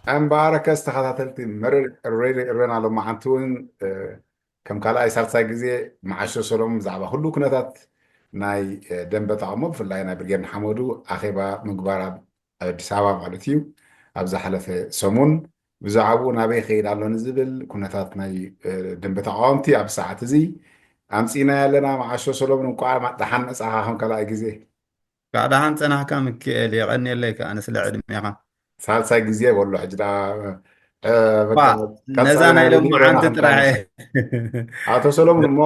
ኣንባረከስ ተኸታተልቲ መረር ሬድዮ ኤረና ሎማዓንቲ እውን፣ እ፣ ከም ካልኣይ ሳልሳይ ግዜ መዓሾ ሰሎሙን ብዛዕባ ኩሉ ኩነታት ናይ፣ እ፣ ደንበ ተቓውሞ ብፍላይ ናይ ብርጌድ ንሓመዱ ኣኼባ ምግባር ኣብ ኣዲስ ኣበባ ማለት እዩ። ኣብ ዝሓለፈ ሰሙን ብዛዕባኡ ናበይ ይኸይድ ኣሎ ንዝብል ኩነታት ናይ፣ እ፣ ደንበ ተቓወምቲ ኣብ ሰዓት እዚ ኣምጺእናዮ ኣለና። መዓሾ ሰሎሙን እንቋዕ ደሓን መጻኻ ከም ካልኣይ ግዜ። እንኳዕ ደሓን ጸናሕካ ሚኪኤል፣ የቐንየለይ ከኣ ንስለ ዕድሜኻ። ሳልሳይ ግዜ በሎ ሕጂ ደኣ፣ እ፣ በቃ ባ፣ ቀጻሊ ነዛ ናይ ናይ ሎሚ ሬድዮ መዓንቲ ኾንካ ጥራሕ። ኣቶ ሰሎሙን፣ እሞ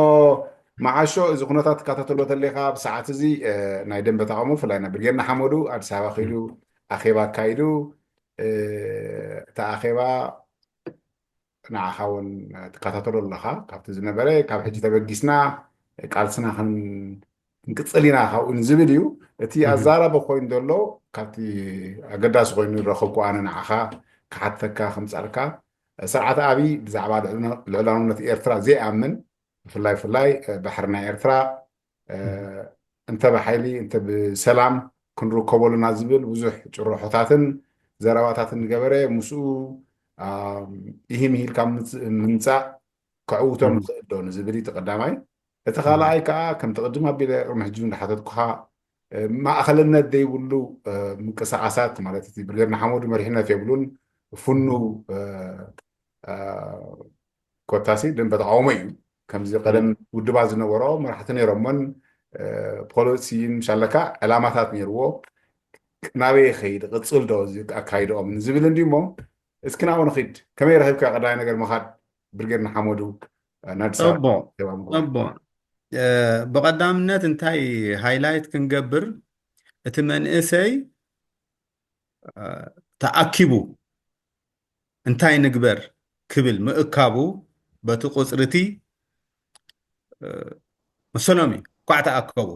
መዓሾ እዚ ኩነታት ትከታተሎ ተለኻ፣ ኣብ ሰዓት እዚ፣ እ፣ ናይ ደንበ ተቓውሞ፣ ብፍላይ ናይ ብርጌድ ንሓመዱ ኣዲስ ኣበባ ከይዱ ኣኼባ ኣካይዱ፣ እ፣ እቲ ኣኼባ ንዓኻ እውን ትከታተሎ ኣለኻ። ካብቲ ዝነበረ፣ ካብ ሕጂ ተበጊስና ቃልስና ክን-፣ ክንቅጽል ኢና ካብኡ ንዝብል እዩ። እቲ እህ። ኣዛራቢ ኮይኑ ዘሎ፣ ካብቲ ኣገዳሲ ኮይኑ ዝረኸብኩ ኣነ ንዓኻ ክሓተካ፣ ክምጻልካ፣ ስርዓት ኣብይ ብዛዕባ ልዕልና-፣ ልዕላውነት ኤርትራ ዘይኣምን፣ ብፍላይ፣ ብፍላይ፣ እ፣ ባሕሪ ናይ ኤርትራ፣ እ፣ እህ። እንተ ብሓይሊ፣ እንተ ብሰላም ክንርከቦ ኣለና ዝብል ብዙሕ ጭርሖታትን ዘረባታትን ገበረ። ምስኡ፣ ኣም፣ ይህም ይሂልካ ምምጽ-፣ ምምጻእ ከዕውቶም እህ። ይኽእል ዶ ንዝብል እዩ እቲ ቀዳማይ። እቲ እህ። ካልኣይ ከኣ፣ ከምቲ ቅድም ኣቢለ ቅድሚ ሕጂ እንዳሓተትኩኻ፣ እ፣ ማእኸልነት ዘይብሉ፣ እ፣ ምንቅስቓሳት፣ ማለት እቲ ብርጌድ ንሓመዱ መሪሕነት የብሉን፣ ፍኑው፣ እ፣ እ፣ ኮታሲ ደንበ ተቓውሞ እዩ። ከምዚ ቀደም እህ። ውድባት ዝነበሮ መራሕቲ ነይሮሞን፣ እ፣ ፖሊሲን ምሻለካ ዕላማታት ነይርዎ። ናበይ ይኸይድ፣ ቅጽል ዶ እዚ ኣካይድኦም ንዝብል እንድዩ እሞ፣ እስኪ ናብኡ ንኺድ። ከመይ ረኺብካ ቀዳማይ ነገር ምኻድ ብርጌድ ንሓመዱ፣ እ፣ ናድሳ ጽቡቕ፣ ኬባ ምኽባር? ጽቡቕ። እ፣ ብቐዳምነት እንታይ ሃይላይት ክንገብር፣ እቲ መንእሰይ፣ እ፣ ተኣኪቡ እንታይ ንግበር ክብል ምእካቡ በቲ ቁጽሪ እቲ፣ እ፣ መሰሎም እዩ። እኳዕ ተኣከቡ።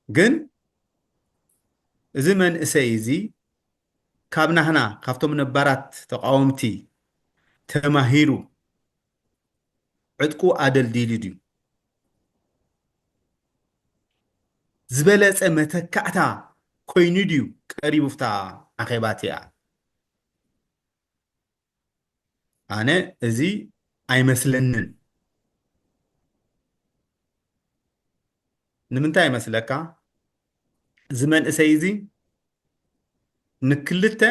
ግን እዚ መንእሰይ እዚ ካብ ናህና፣ ካብቶም ነባራት ተቃወምቲ ተማሂሩ ዕጥቁ ኣደልዲሉ ድዩ? ዝበለጸ መተካእታ ኮይኑ ድዩ ቀሪቡ ፍታ ኣኼባ እቲኣ? ኣነ እዚ ኣይመስለንን። ንምንታይ ይመስለካ? እዚ መንእሰይ እዚ ንክልተ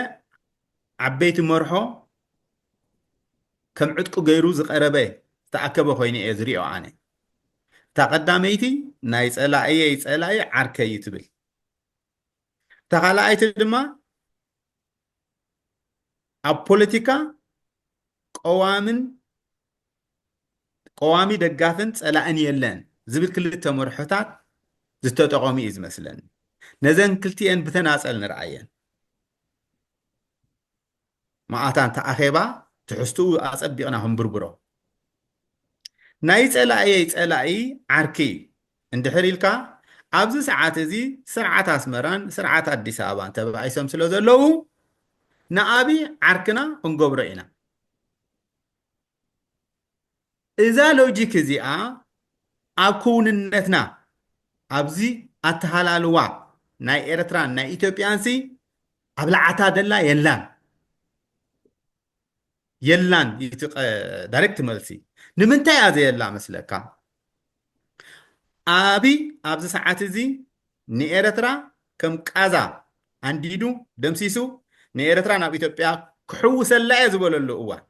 ዓበይቲ መርሖ ከም ዕጥቁ ገይሩ ዝቐረበ፣ ዝተኣከበ ኮይኑ እየ ዝሪኦ ኣነ። እታ ቀዳመይቲ ናይ ጸላእየይ ጸላኢ ዓርከይ እዩ ትብል። እታ ካልኣይቲ ድማ ኣብ ፖለቲካ ቀዋምን፣ ቀዋሚ ደጋፍን ጸላእን የለን ዝብል ክልተ መርሖታት ዝተጠቐሙ እዩ ዝመስለኒ። ነዘን ክልቲኤን ብተናጸል ንርኣየን። መኣታን ተኣኼባ ትሕዝትኡ ኣጸቢቕና ክንብርብሮ። ናይ ጸላእየይ ጸላኢ ዓርኪ እንድሕር ኢልካ፣ ኣብዚ ሰዓት እዚ ስርዓት ኣስመራን ስርዓት ኣዲስ ኣበባን ተባኢሶም ስለ ዘለዉ፣ ንኣቢ ዓርክና ክንገብሮ ኢና። እዛ ሎጂክ እዚኣ ኣብ ክውንነትና፣ ኣብዚ ኣተሃላልዋ ናይ ኤርትራን ናይ ኢትዮጵያንሲ ኣብ ለዓታ ደላ የላን። የላን፣ እቲ ቀ-፣ ዳይሬክት መልሲ። ንምንታይ እያ ዘየላ መስለካ? ኣቢ ኣብዚ ሰዓት እዚ ንኤርትራ ከም ቃዛ ኣንዲዱ ደምሲሱ፣ ንኤርትራ ናብ ኢትዮጵያ ክሕውሰላ እየ ዝበለሉ እዋን፣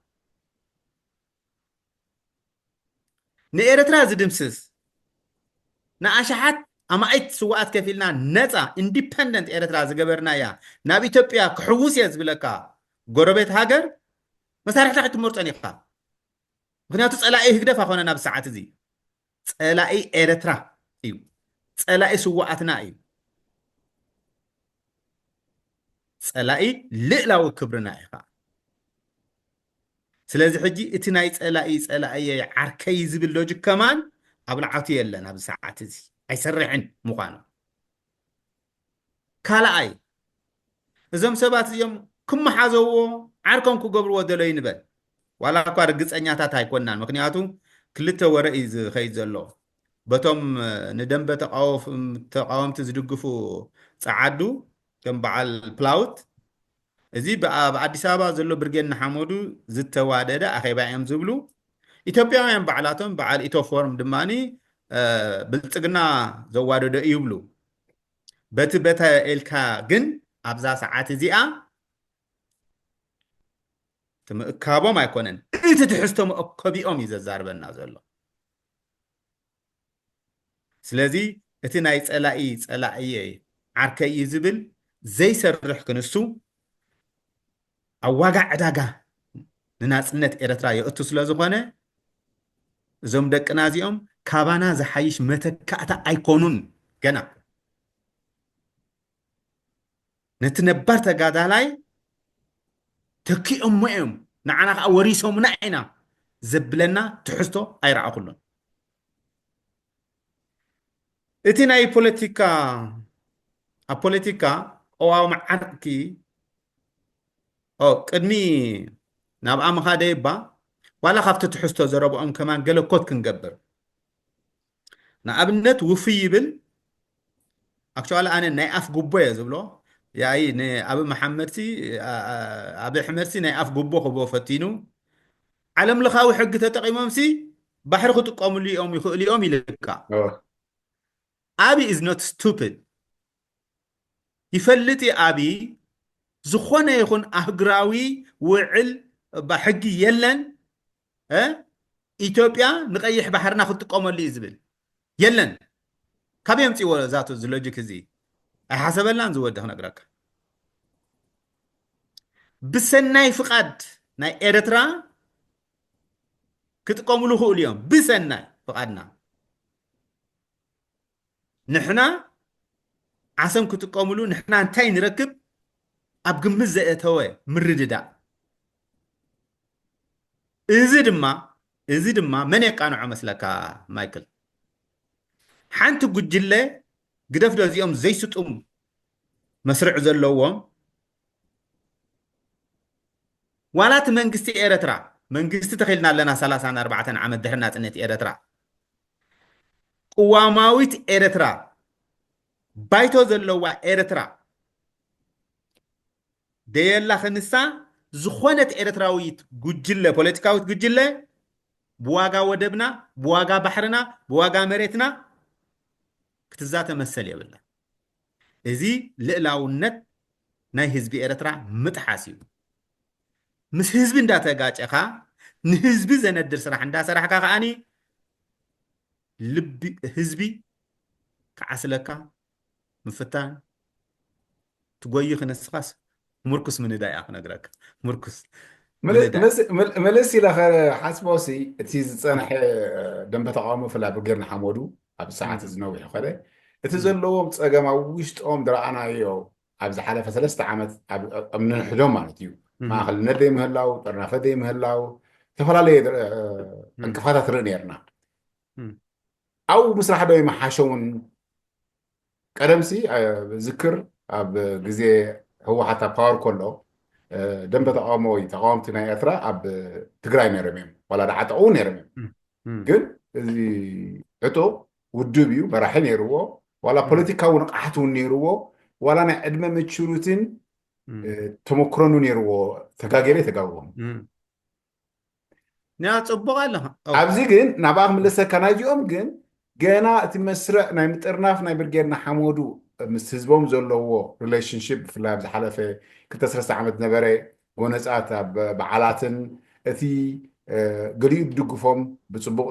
ንኤርትራ ዝድምስስ፣ ንኣሽሓት ኣማኢት ስዋኣት ከፊልና ነጻ ኢንዲፐንደንት ኤርትራ ዝገበርናያ፣ ናብ ኢትዮጵያ ክሕውስ እየ ዝብለካ ጎረቤት ሃገር፣ መሳርሕታ ክትመርጾን ኢኻ። ምኽንያቱ ጸላኢ ህግደፍ ኣኾነ ናብ ሰዓት እዚ። ጸላኢ ኤርትራ እዩ። ጸላኢ ስዋኣትና እዩ። ጸላኢ ልእላዊ ክብርና ኢኻ። ስለዚ ሕጂ እቲ ናይ ጸላኢ ጸላእየይ ዓርከይ ዝብል ሎጂክ ከማን ኣብ ለዓቱ የለን። ኣብዚ ሰዓት እዚ ኣይሰርሕን ምዃኑ። ካልኣይ፣ እዞም ሰባት እዚኦም ክመሓዘዎ፣ ዓርኮም ክገብርዎ ደለዩ ንበል። ዋላ እኳ ርግጸኛታት ኣይኮናን፣ ምኽንያቱ ክልተ ወረ እዩ ዝኸይድ ዘሎ። በቶም፣ እ፣ ንደንበ ተቃወፍ-፣ ተቃወምቲ ዝድግፉ ጸዓዱ፣ ከም በዓል ፕላውት፣ እዚ ብኣ- ኣብ ኣዲስ ኣበባ ዘሎ ብርጌድ ንሓመዱ ዝተዋደደ ኣኼባ እዮም ዝብሉ። ኢትዮጵያውያን ባዕላቶም፣ በዓል ኢትዮ ፎርም ድማ ብልፅግና ዘዋደዶ ይብሉ። በቲ በተ ኢልካ ግን ኣብዛ ሰዓት እዚኣ እቲ ምእካቦም ኣይኮነን፣ እቲ ትሕዝቶ መእከቢኦም እዩ ዘዛርበና ዘሎ። ስለዚ እቲ ናይ ፀላኢ ፀላእየ ዓርከይ እዩ ዝብል ዘይሰርሕ ክንሱ ኣብ ዋጋ ዕዳጋ ንናፅነት ኤርትራ የእቱ ስለ ዝኾነ እዞም ደቅና እዚኦም ካባና ዝሓይሽ መተካእታ ኣይኮኑን። ገና ነቲ ነባር ተጋዳላይ ተኪኦሞ እዮም፣ ንዓና ከዓ ወሪሶምና ኢና ዘብለና ትሕዝቶ ኣይረኣኹሉን። እቲ ናይ ፖለቲካ ኣብ ፖለቲካ ቀዋሚ ዓርኪ ኦ ቅድሚ ናብኣ ምኻደ ይባ ዋላ ካብቲ ትሕዝቶ ዘረብኦም ከማን ገለ ኮት ክንገብር ንኣብነት ውፍይ ይብል። ኣክቹዋሊ ኣነ ናይ ኣፍ ጉቦ እየ ዝብሎ። ያይ ንኣብ መሓመድሲ ኣብ ኣሕመድሲ ናይ ኣፍ ጉቦ ክቦ ፈቲኑ ዓለም ለኻዊ ሕጊ ተጠቂሞምሲ ባሕሪ ክጥቀምሉ እዮም ይኽእሉ እዮም ኢልካ። ኣቢ is not stupid። ይፈልጥ እዩ ኣቢ ዝኾነ ይኹን ኣህግራዊ ውዕል ባ ሕጊ የለን። እ? ኢትዮጵያ ንቀይሕ ባሕርና ክትጥቀመሉ እዩ ዝብል የለን። ካበይ የምፅእዎ ዛቱ እዚ ሎጂክ እዚ? ኣይሓሰበላን ዝወደ ክነግረካ። ብሰናይ ፍቃድ ናይ ኤርትራ ክጥቀምሉ ክእሉ እዮም። ብሰናይ ፍቃድና ንሕና ዓሰም ክጥቀምሉ ንሕና እንታይ ንረክብ ኣብ ግምት ዘእተወ ምርድዳእ። እዚ ድማ እዚ ድማ መን የቃንዖ መስለካ ማይክል? ሓንቲ ጉጅለ ግደፍ ዶ እዚኦም ዘይስጡም መስርዕ ዘለዎም ዋላ እቲ መንግስቲ ኤረትራ መንግስቲ ተኺልና ኣለና ሰላሳን ኣርባዕተን ዓመት ድሕሪ ናጽነት ኤረትራ ቅዋማዊት ኤረትራ ባይቶ ዘለዋ ኤረትራ ደየላ ክንሳ ዝኾነት ኤረትራዊት ጉጅለ ፖለቲካዊት ጉጅለ ብዋጋ ወደብና ብዋጋ ባሕርና ብዋጋ መሬትና ክትዛተ መሰል የብላ። እዚ ልእላውነት ናይ ህዝቢ ኤረትራ ምጥሓስ እዩ። ምስ ህዝቢ እንዳተጋጨኻ ንህዝቢ ዘነድር ስራሕ እንዳሰራሕካ ከዓኒ ልቢ ህዝቢ ክዓስለካ ምፍታን ትጎይኽ ንስኻስ ምርኩስ ምንዳይ እያ ክነግረካ። ምርኩስ ምልስ ኢለ ሓስቦ ሲ እቲ ዝፀንሐ ደንበ ተቃውሞ ፍላይ ብርጌድ ንሓመዱ ኣብ ሰዓት እዚ ነዊሑ ከደ እቲ ዘለዎም ፀገም ኣብ ውሽጦም ዝረኣናዮ ኣብ ዝሓለፈ ሰለስተ ዓመት ኣብ ንሕዶም ማለት እዩ ማእኸልነት ዘይምህላው ጥርናፈ ዘይምህላው ዝተፈላለየ ዕንቅፋታት ርኢ ነርና ኣብኡ ምስራሕ ዶ ይመሓሸ እውን ቀደምሲ ዝክር ኣብ ግዜ ህወሓት ኣብ ፓወር ከሎ ደንበ ተቃውሞ ወይ ተቃወምቲ ናይ ኤርትራ ኣብ ትግራይ ነይሮም እዮም ዋላ ደዓጠቁ እውን ነይሮም እዮም ግን እዚ ዕጡቅ ውድብ እዩ መራሒ ነይርዎ ዋላ ፖለቲካዊ ንቃሓት እውን ነይርዎ ዋላ ናይ ዕድመ መችሩትን ተመክሮኑ ነይርዎ ተጋጌለ ተጋብዎም ያ ፅቡቅ ኣለኻ ኣብዚ ግን ናብኣ ክምለሰካ ናይዚኦም ግን ገና እቲ መስርዕ ናይ ምጥርናፍ ናይ ብርጌድ ንሓመዱ ምስ ህዝቦም ዘለዎ ሪሌሽንሽፕ ብፍላይ ኣብ ዝሓለፈ ክልተ ሰለስተ ዓመት ነበረ ጎነፃት ኣብ በዓላትን እቲ ገሊኡ ድግፎም ብፅቡቅ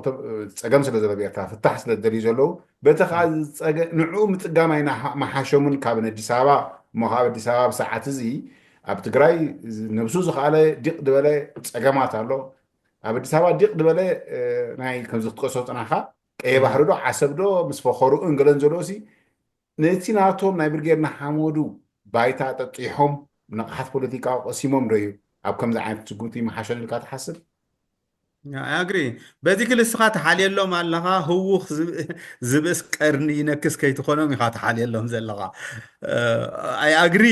ፀገም ስለ ዘሎ ብኤርትራ ፍታሕ ስለ ዝደልዩ ዘለዉ በቲ ከዓ ንዕኡ ምፅጋም ኣይመሓሸሙን ካብ ኣዲስ ኣበባ እሞ ካብ ኣዲስ ኣበባ ብሰዓት እዚ ኣብ ትግራይ ነብሱ ዝኸኣለ ዲቅ ዝበለ ፀገማት ኣሎ ኣብ ኣዲስ ኣበባ ዲቅ ዝበለ ናይ ከምዚ ክትቀሶ ፅናኻ ቀየ ባህሪ ዶ ዓሰብ ዶ ምስ ፈኸሩኡን ገለን ዘለዎ ሲ ነቲ ናቶም ናይ ብርጌድ ንሓመዱ ባይታ ጠጢሖም ንቕሓት ፖለቲካ ቀሲሞም ዶ እዩ ኣብ ከምዚ ዓይነት ስጉምቲ ይመሓሸን ኢልካ ትሓስብ ኣግሪ በዚ ክልስኻ ተሓልየሎም ኣለኻ ህውኽ ዝብእስ ቀርኒ ይነክስ ከይትኾኖም ኢኻ ተሓልየሎም ዘለኻ ኣይ ኣግሪ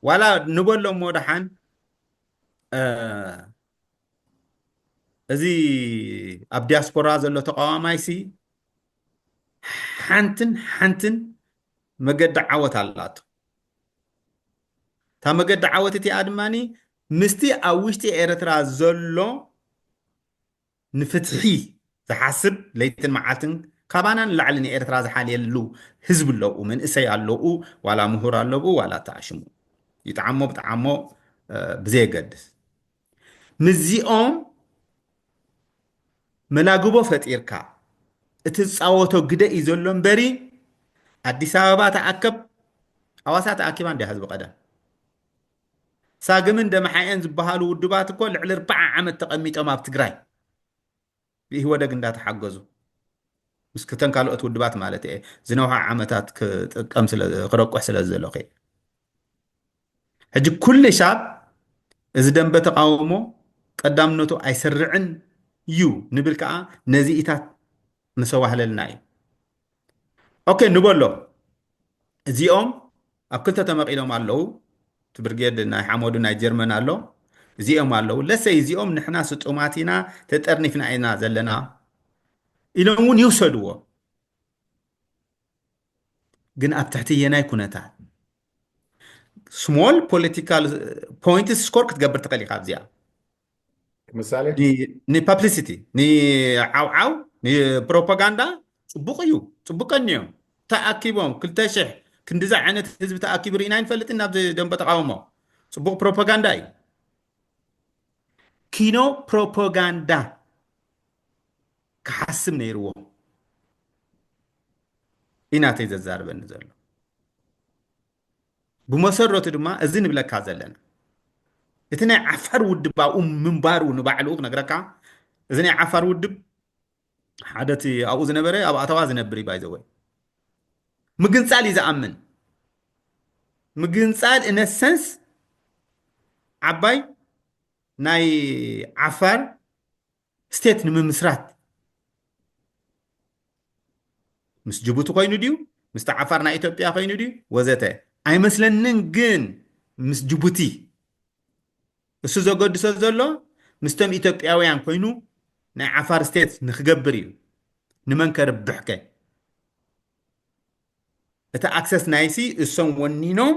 ዋላ ንበሎም ወደሓን እዚ ኣብ ዲያስፖራ ዘሎ ተቃዋማይ ሲ ሓንትን ሓንትን መገዲ ዓወት ኣላቶ እታ መገዲ ዓወት እቲኣ ድማ ምስቲ ኣብ ውሽጢ ኤርትራ ዘሎ ንፍትሒ ዝሓስብ ለይትን መዓልትን ካባና ንላዕሊ ንኤርትራ ዝሓልየሉ ህዝቢ ኣለዉ፣ መንእሰይ ኣለዉ፣ ዋላ ምሁር ኣለዉ፣ ዋላ ተኣሽሙ ይጥዓሞ ብጥዓሞ ብዘየገድስ ምስዚኦም መላግቦ ፈጢርካ እቲ ዝፃወቶ ግደ እዩ ዘሎ እምበሪ ኣዲስ ኣበባ ተኣከብ ኣዋሳ ተኣኪባ እንዲያ ህዝቢ ቀደም ሳግምን ደመሓኤን ዝበሃሉ ውድባት እኮ ልዕሊ ኣርባዓ ዓመት ተቐሚጦም ኣብ ትግራይ ብኢህወደግ እንዳተሓገዙ ምስ ክተን ካልኦት ውድባት ማለት እየ ዝነውሓ ዓመታት ክጥቀም ስለ ክረቁሕ ስለ ዝደለኹ እየ። ሕጂ ኩሉ ሻብ እዚ ደንበ ተቃውሞ ቀዳምነቱ ኣይሰርዕን እዩ ንብል ከዓ ነዚ ኢታት መሰዋህለልና እዩ። ኦኬ ንበሎ እዚኦም ኣብ ክልተ ተመቒሎም ኣለዉ። እቲ ብርጌድ ናይ ሓመዱ ናይ ጀርመን ኣሎ እዚኦም ኣለዉ። ለሰይ እዚኦም ንሕና ስጡማት ኢና ተጠርኒፍና ኢና ዘለና ኢሎም እውን ይውሰድዎ። ግን ኣብ ትሕቲ የናይ ኩነታት small political points score ክትገብር ትኽእል ኢኻ ኣብዚኣ ምሳሌ ንፐብሊሲቲ ንዓውዓው ንፕሮፓጋንዳ ፅቡቅ እዩ። ፅቡቅ ቀንዮም ተኣኪቦም ክልተ ሽሕ ክንዲዚ ዓይነት ህዝቢ ተኣኪቡ ርኢና ይንፈልጥን ናብ ደንበ ተቃውሞ ፅቡቅ ፕሮፓጋንዳ እዩ። ኪኖ ፕሮፓጋንዳ ክሓስብ ነይርዎ ኢናተይ ዘዛርበኒ ዘሎ ብመሰረቱ ድማ እዚ ንብለካ ዘለና እቲ ናይ ዓፋር ውድብ ኣብኡ ምንባሩ ንባዕሉ ክነግረካ እዚ ናይ ዓፋር ውድብ ሓደ እቲ ኣብኡ ዝነበረ ኣብ ኣተዋ ዝነብር እዩ ባይዘወይ ምግንፃል እዩ ዝኣምን ምግንፃል እነሰንስ ዓባይ ናይ ዓፋር ስቴት ንምምስራት ምስ ጅቡቲ ኮይኑ ድዩ ምስቲ ዓፋር ናይ ኢትዮጵያ ኮይኑ ድዩ ወዘተ ኣይመስለንን ግን ምስ ጅቡቲ እሱ ዘገድሶ ዘሎ ምስቶም ኢትዮጵያውያን ኮይኑ ናይ ዓፋር ስቴት ንክገብር እዩ ንመን ከርብሕከ እቲ ኣክሰስ ናይሲ እሶም ወኒኖም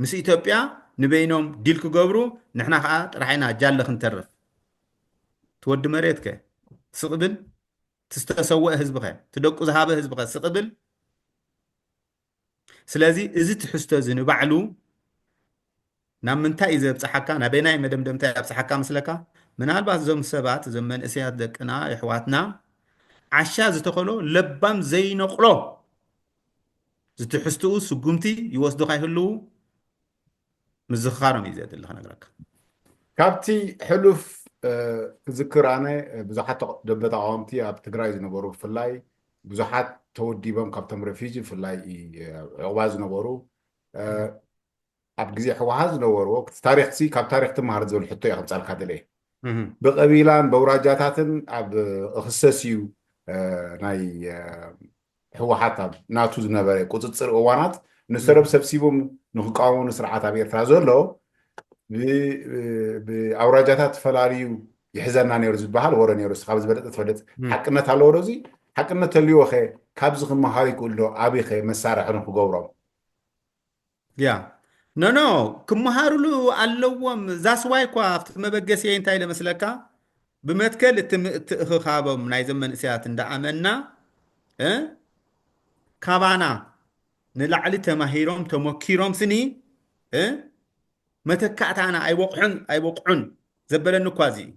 ምስ ኢትዮጵያ ንበይኖም ዲል ክገብሩ ንሕና ከዓ ጥራሕ ኢና ጃለ ክንተርፍ ትወዲ መሬትከ ስቕብል ትስተሰወአ ህዝብኸ ትደቁ ዝሃበ ህዝብኸ ስቕብል ስለዚ እዚ ትሕዝቶ እዚ ንባዕሉ ናብ ምንታይ እዩ ዘብፅሓካ ናበናይ መደምደምታ ኣብፅሓካ መስለካ ምናልባት እዞም ሰባት እዞም መንእሰያት ደቅና የሕዋትና ዓሻ ዝተኸሎ ለባም ዘይነቕሎ ዝትሕዝትኡ ስጉምቲ ይወስዱ ካይህልዉ ምዝኽኻሮም እዩ ዘድሊ ክነግረካ ካብቲ ሕሉፍ ክዝክር ኣነ ብዙሓት ደንበ ተቃወምቲ ኣብ ትግራይ ዝነበሩ ብፍላይ ብዙሓት ተወዲቦም ካብቶም ረፊጂ ብፍላይ ዕቁባ ዝነበሩ ኣብ ግዜ ሕወሓት ዝነበርዎ ታሪክ ካብ ታሪክ ትመሃር ዝብል ሕቶ እየ ከምፃልካ ደለየ ብቀቢላን በውራጃታትን ኣብ እክሰስ እዩ ናይ ህወሓት ኣብ ናቱ ዝነበረ ቁፅፅር እዋናት ንሰረብ ሰብሲቦም ንክቃወሙ ስርዓት ኣብ ኤርትራ ዘሎ ብኣውራጃታት ተፈላለዩ ይሕዘና ነሩ ዝበሃል ወረ ነሩ ካብ ዝበለጠ ትፈልጥ ሓቅነት ኣለዎ ዶ እዚ ሓቅነት ተልዎ ከ ካብዚ ክመሃር ይክእል ዶ ኣበይ ከ መሳርሒ ንክገብሮም ያ ኖኖ ክመሃሩሉ ኣለዎም ዛስዋይ እኳ ኣብቲ መበገሲየ እንታይ ኢለ መስለካ ብመትከል እቲ ምእትእኽኻቦም ናይዞም መንእሰያት እንዳኣመና እ ካባና ንላዕሊ ተማሂሮም ተመኪሮም ስኒ እ መተካእታና ኣይበቕሑን ኣይበቕዑን ዘበለኒ እኳ እዚ እዩ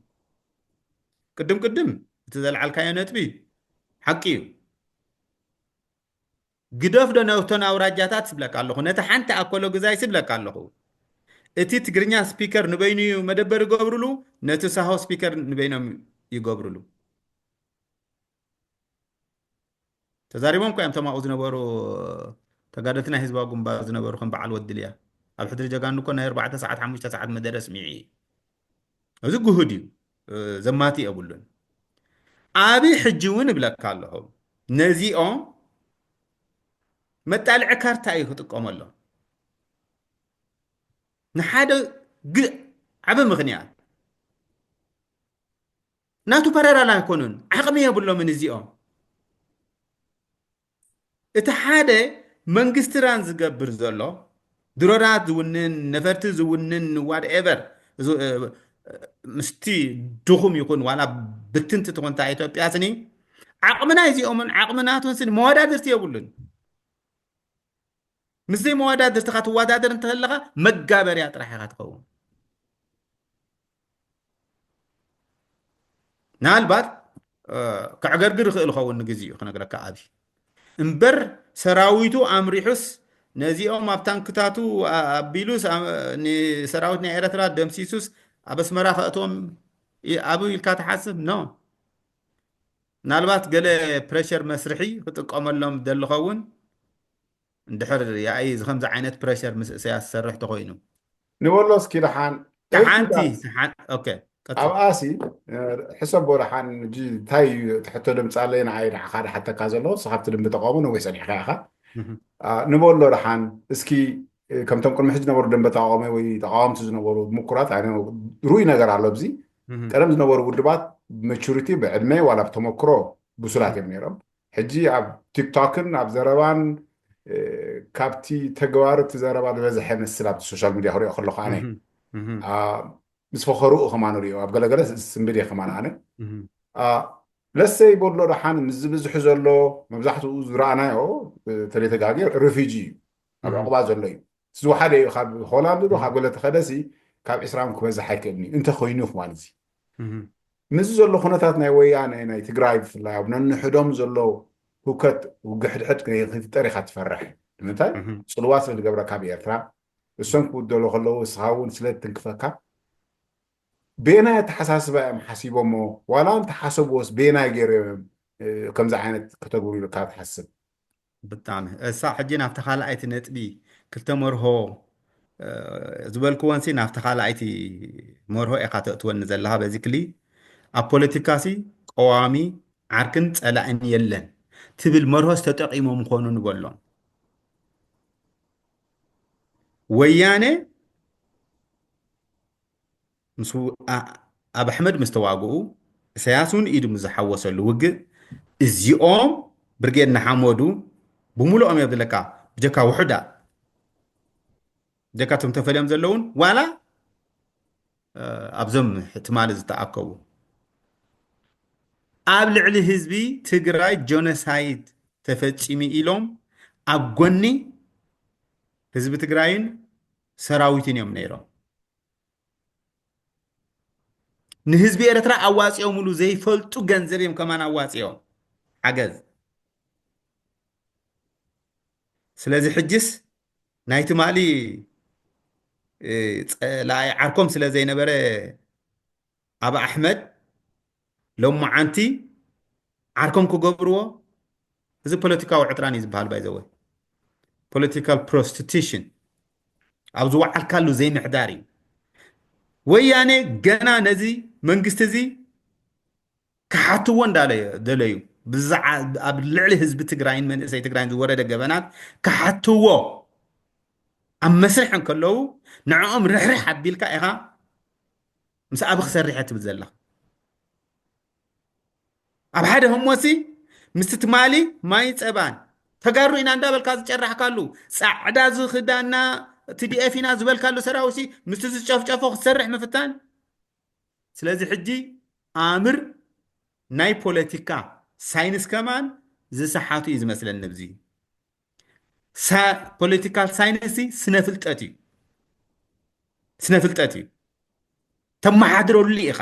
ቅድም ቅድም እቲ ዘልዓልካዮ ነጥቢ ሓቂ እዩ ግደፍ ዶ ነብተን ኣውራጃታት ስብለካ ኣለኹ ነቲ ሓንቲ ኣኮሎ ግዛይ ስብለካ ኣለኹ እቲ ትግርኛ ስፒከር ንበይኑ እዩ መደበር ይገብሩሉ ነቲ ሳሆ ስፒከር ንበይኖም ይገብሩሉ ተዛሪቦም እኮ እዮም ተማኡ ዝነበሩ ተጋደልቲ ናይ ህዝባዊ ግንባር ዝነበሩ ከም በዓል ወድልያ ኣብ ሕድሪ ጀጋኑ እኮ ናይ ኣርባዕተ ሰዓት ሓሙሽተ ሰዓት መደረ ስሚዒ እዩ እዚ ጉሁድ እዩ ዘማቲ የብሉን ኣቢ ሕጂ እውን እብለካ ኣለኹ ነዚኦም መጣልዒ ካርታ እዩ ክጥቀመሎም ንሓደ ግእ ዓቢ ምኽንያት ናቱ ፓራራል ኣይኮኑን ዓቕሚ የብሎምን እዚኦም እቲ ሓደ መንግስቲ ራን ዝገብር ዘሎ ድሮናት ዝውንን፣ ነፈርቲ ዝውንን፣ ዋትኤቨር ምስቲ ድኹም ይኹን ዋላ ብትንቲ ትኾንታ ኢትዮጵያ ስኒ ዓቕምና እዚኦምን ዓቕምናቱን ስኒ መወዳድርቲ የብሉን። ምስዘይ መወዳድርትኻ ትወዳደር እንተለኻ መጋበርያ ጥራሕ ኢኻ ትኸውን። ምናልባት ከዕገርግር ይኽእል ኸውን ንግዜኡ ክነግረካ። ኣብ እምበር ሰራዊቱ ኣምሪሑስ ነዚኦም ኣብ ታንክታቱ ኣቢሉስ ንሰራዊት ናይ ኤረትራ ደምሲሱስ ኣብ ኣስመራ ከእትዎም ኣብኡ ኢልካ ትሓስብ ኖ። ምናልባት ገለ ፕረሸር መስርሒ ክጥቀመሎም ደሊ ኸውን። እንድሕር ያኢ እዚ ከምዚ ዓይነት ፕረሸር ምስ እሰያስ ዝሰርሕ ተኾይኑ። ንበሎ እስኪ ደሓን ተሓንቲ ኣብኣሲ ሕሰቦ ደሓን። እንታይ ትሕቶ ድምፃለይ ንዓይ ንዓኻ ድሓተካ ዘሎ ስኻብቲ ድምቢ ተቃውሞ ነዊሕ ፀኒሕካ ኢኻ። ንበሎ ደሓን እስኪ ከምቶም ቅድሚ ሕጂ ዝነበሩ ደንበ ተቃዋሚ ወይ ተቃወምቲ ዝነበሩ ምኩራት ርኡይ ነገር ኣሎ። ኣብዚ ቀደም ዝነበሩ ውድባት ብመቹሪቲ ብዕድመ ዋላ ብተመክሮ ብሱላት እዮም ነይሮም። ሕጂ ኣብ ቲክቶክን ኣብ ዘረባን ካብቲ ተግባር እቲ ዘረባ ዝበዝሐ መስል ኣብቲ ሶሻል ሚድያ ክሪኦ ከለኹ ኣነ ምስ ፈኸርኡ ከማን ሪኦ ኣብ ገለገለ ስንብድ እየ ከማን ኣነ ለሰይ በሎ ደሓን ምስ ዝብዝሑ ዘሎ መብዛሕትኡ ዝረኣናዮ ተለተጋጊ ሪፊጂ እዩ ኣብ ዕቑባ ዘሎ እዩ። ዝወሓደ እዩ ካብ ሆላንድ ዶ ካብ ገለ ተኸደሲ ካብ ዕስራም ክበዝሕ ኣይክእልን እዩ እንተ ኮይኑ ማለት እዚ ምስዚ ዘሎ ኩነታት ናይ ወያነ ናይ ትግራይ ብፍላይ ኣብ ነንሕዶም ዘሎ ህውከት ውግሕድሕድ ክፍጠር ኢኻ ትፈርሕ። ንምንታይ ፅልዋ ስለ ዝገብረካ ብኤርትራ እሶም ክውደሉ ከለዉ እስኻ እውን ስለ ትንክፈካ ቤናይ ኣተሓሳስባ እዮም ሓሲቦሞ ዋላ እንተሓሰብዎስ ቤናይ ገይሮም ከምዚ ዓይነት ከተግብሩ ኢልካ ትሓስብ። ብጣዕሚ እሳ ሕጂ ናብቲ ካልኣይቲ ነጥቢ ክልተ መርሆ ዝበልክወንሲ ናብቲ ካልኣይቲ መርሆ ኢኻ ተእትወኒ ዘለኻ በዚ ክሊ ኣብ ፖለቲካሲ ቀዋሚ ዓርክን ፀላእን የለን ትብል መርሆስ ተጠቂሞም ምኾኑ ንበሎም። ወያነ ምስ ኣብ ኣሕመድ ምስ ተዋግኡ እሰያስ እውን ኢዱ ምስ ዝሓወሰሉ ውግእ እዚኦም ብርጌድ ንሓመዱ ብምሉኦም እዮም ዝለካ ብጀካ ውሑዳት ጀካ እቶም ተፈልዮም ዘለውን ዋላ ኣብዞም ትማሊ ዝተኣከቡ ኣብ ልዕሊ ህዝቢ ትግራይ ጆኖሳይድ ተፈፂሙ ኢሎም ኣብ ጎኒ ህዝቢ ትግራይን ሰራዊትን እዮም ነይሮም። ንህዝቢ ኤርትራ ኣዋፂኦምሉ ዘይፈልጡ ገንዘብ እዮም ከማን ኣዋፂኦም ሓገዝ። ስለዚ ሕጅስ ናይ ትማሊ ፀላኢ ዓርኮም ስለ ዘይነበረ ኣብ ኣሕመድ ሎማዓንቲ ዓርኮም ክገብርዎ እዚ ፖለቲካዊ ዕጥራን እዩ ዝበሃል ባይዘወ ፖለቲካል ፕሮስቲቱሽን ኣብ ዝወዓልካሉ ዘይምሕዳር እዩ። ወያኔ ገና ነዚ መንግስቲ እዚ ክሓትዎ እንዳደለዩ ኣብ ልዕሊ ህዝቢ ትግራይን መንእሰይ ትግራይን ዝወረደ ገበናት ክሓትዎ ኣብ መስርሕ እንከለዉ ንዕኦም ርሕርሕ ኣቢልካ ኢኻ ምስ ኣቢ ክሰርሕ ትብል ዘለኻ ኣብ ሓደ ህሞሲ ምስቲ ትማሊ ማይ ፀባን ተጋሩ ኢና እንዳበልካ ዝጨራሕካሉ ፃዕዳ ዝክዳና ቲዲኤፍ ኢና ዝበልካሉ ሰራዊሲ ምስቲ ዝጨፍጨፎ ክትሰርሕ ምፍታን። ስለዚ ሕጂ ኣምር ናይ ፖለቲካ ሳይንስ ከማን ዝሰሓቱ እዩ ዝመስለኒ። ብዚ ፖለቲካል ሳይንስ ስነ ፍልጠት እዩ፣ ስነ ፍልጠት እዩ። ተመሓድረሉ ኢኻ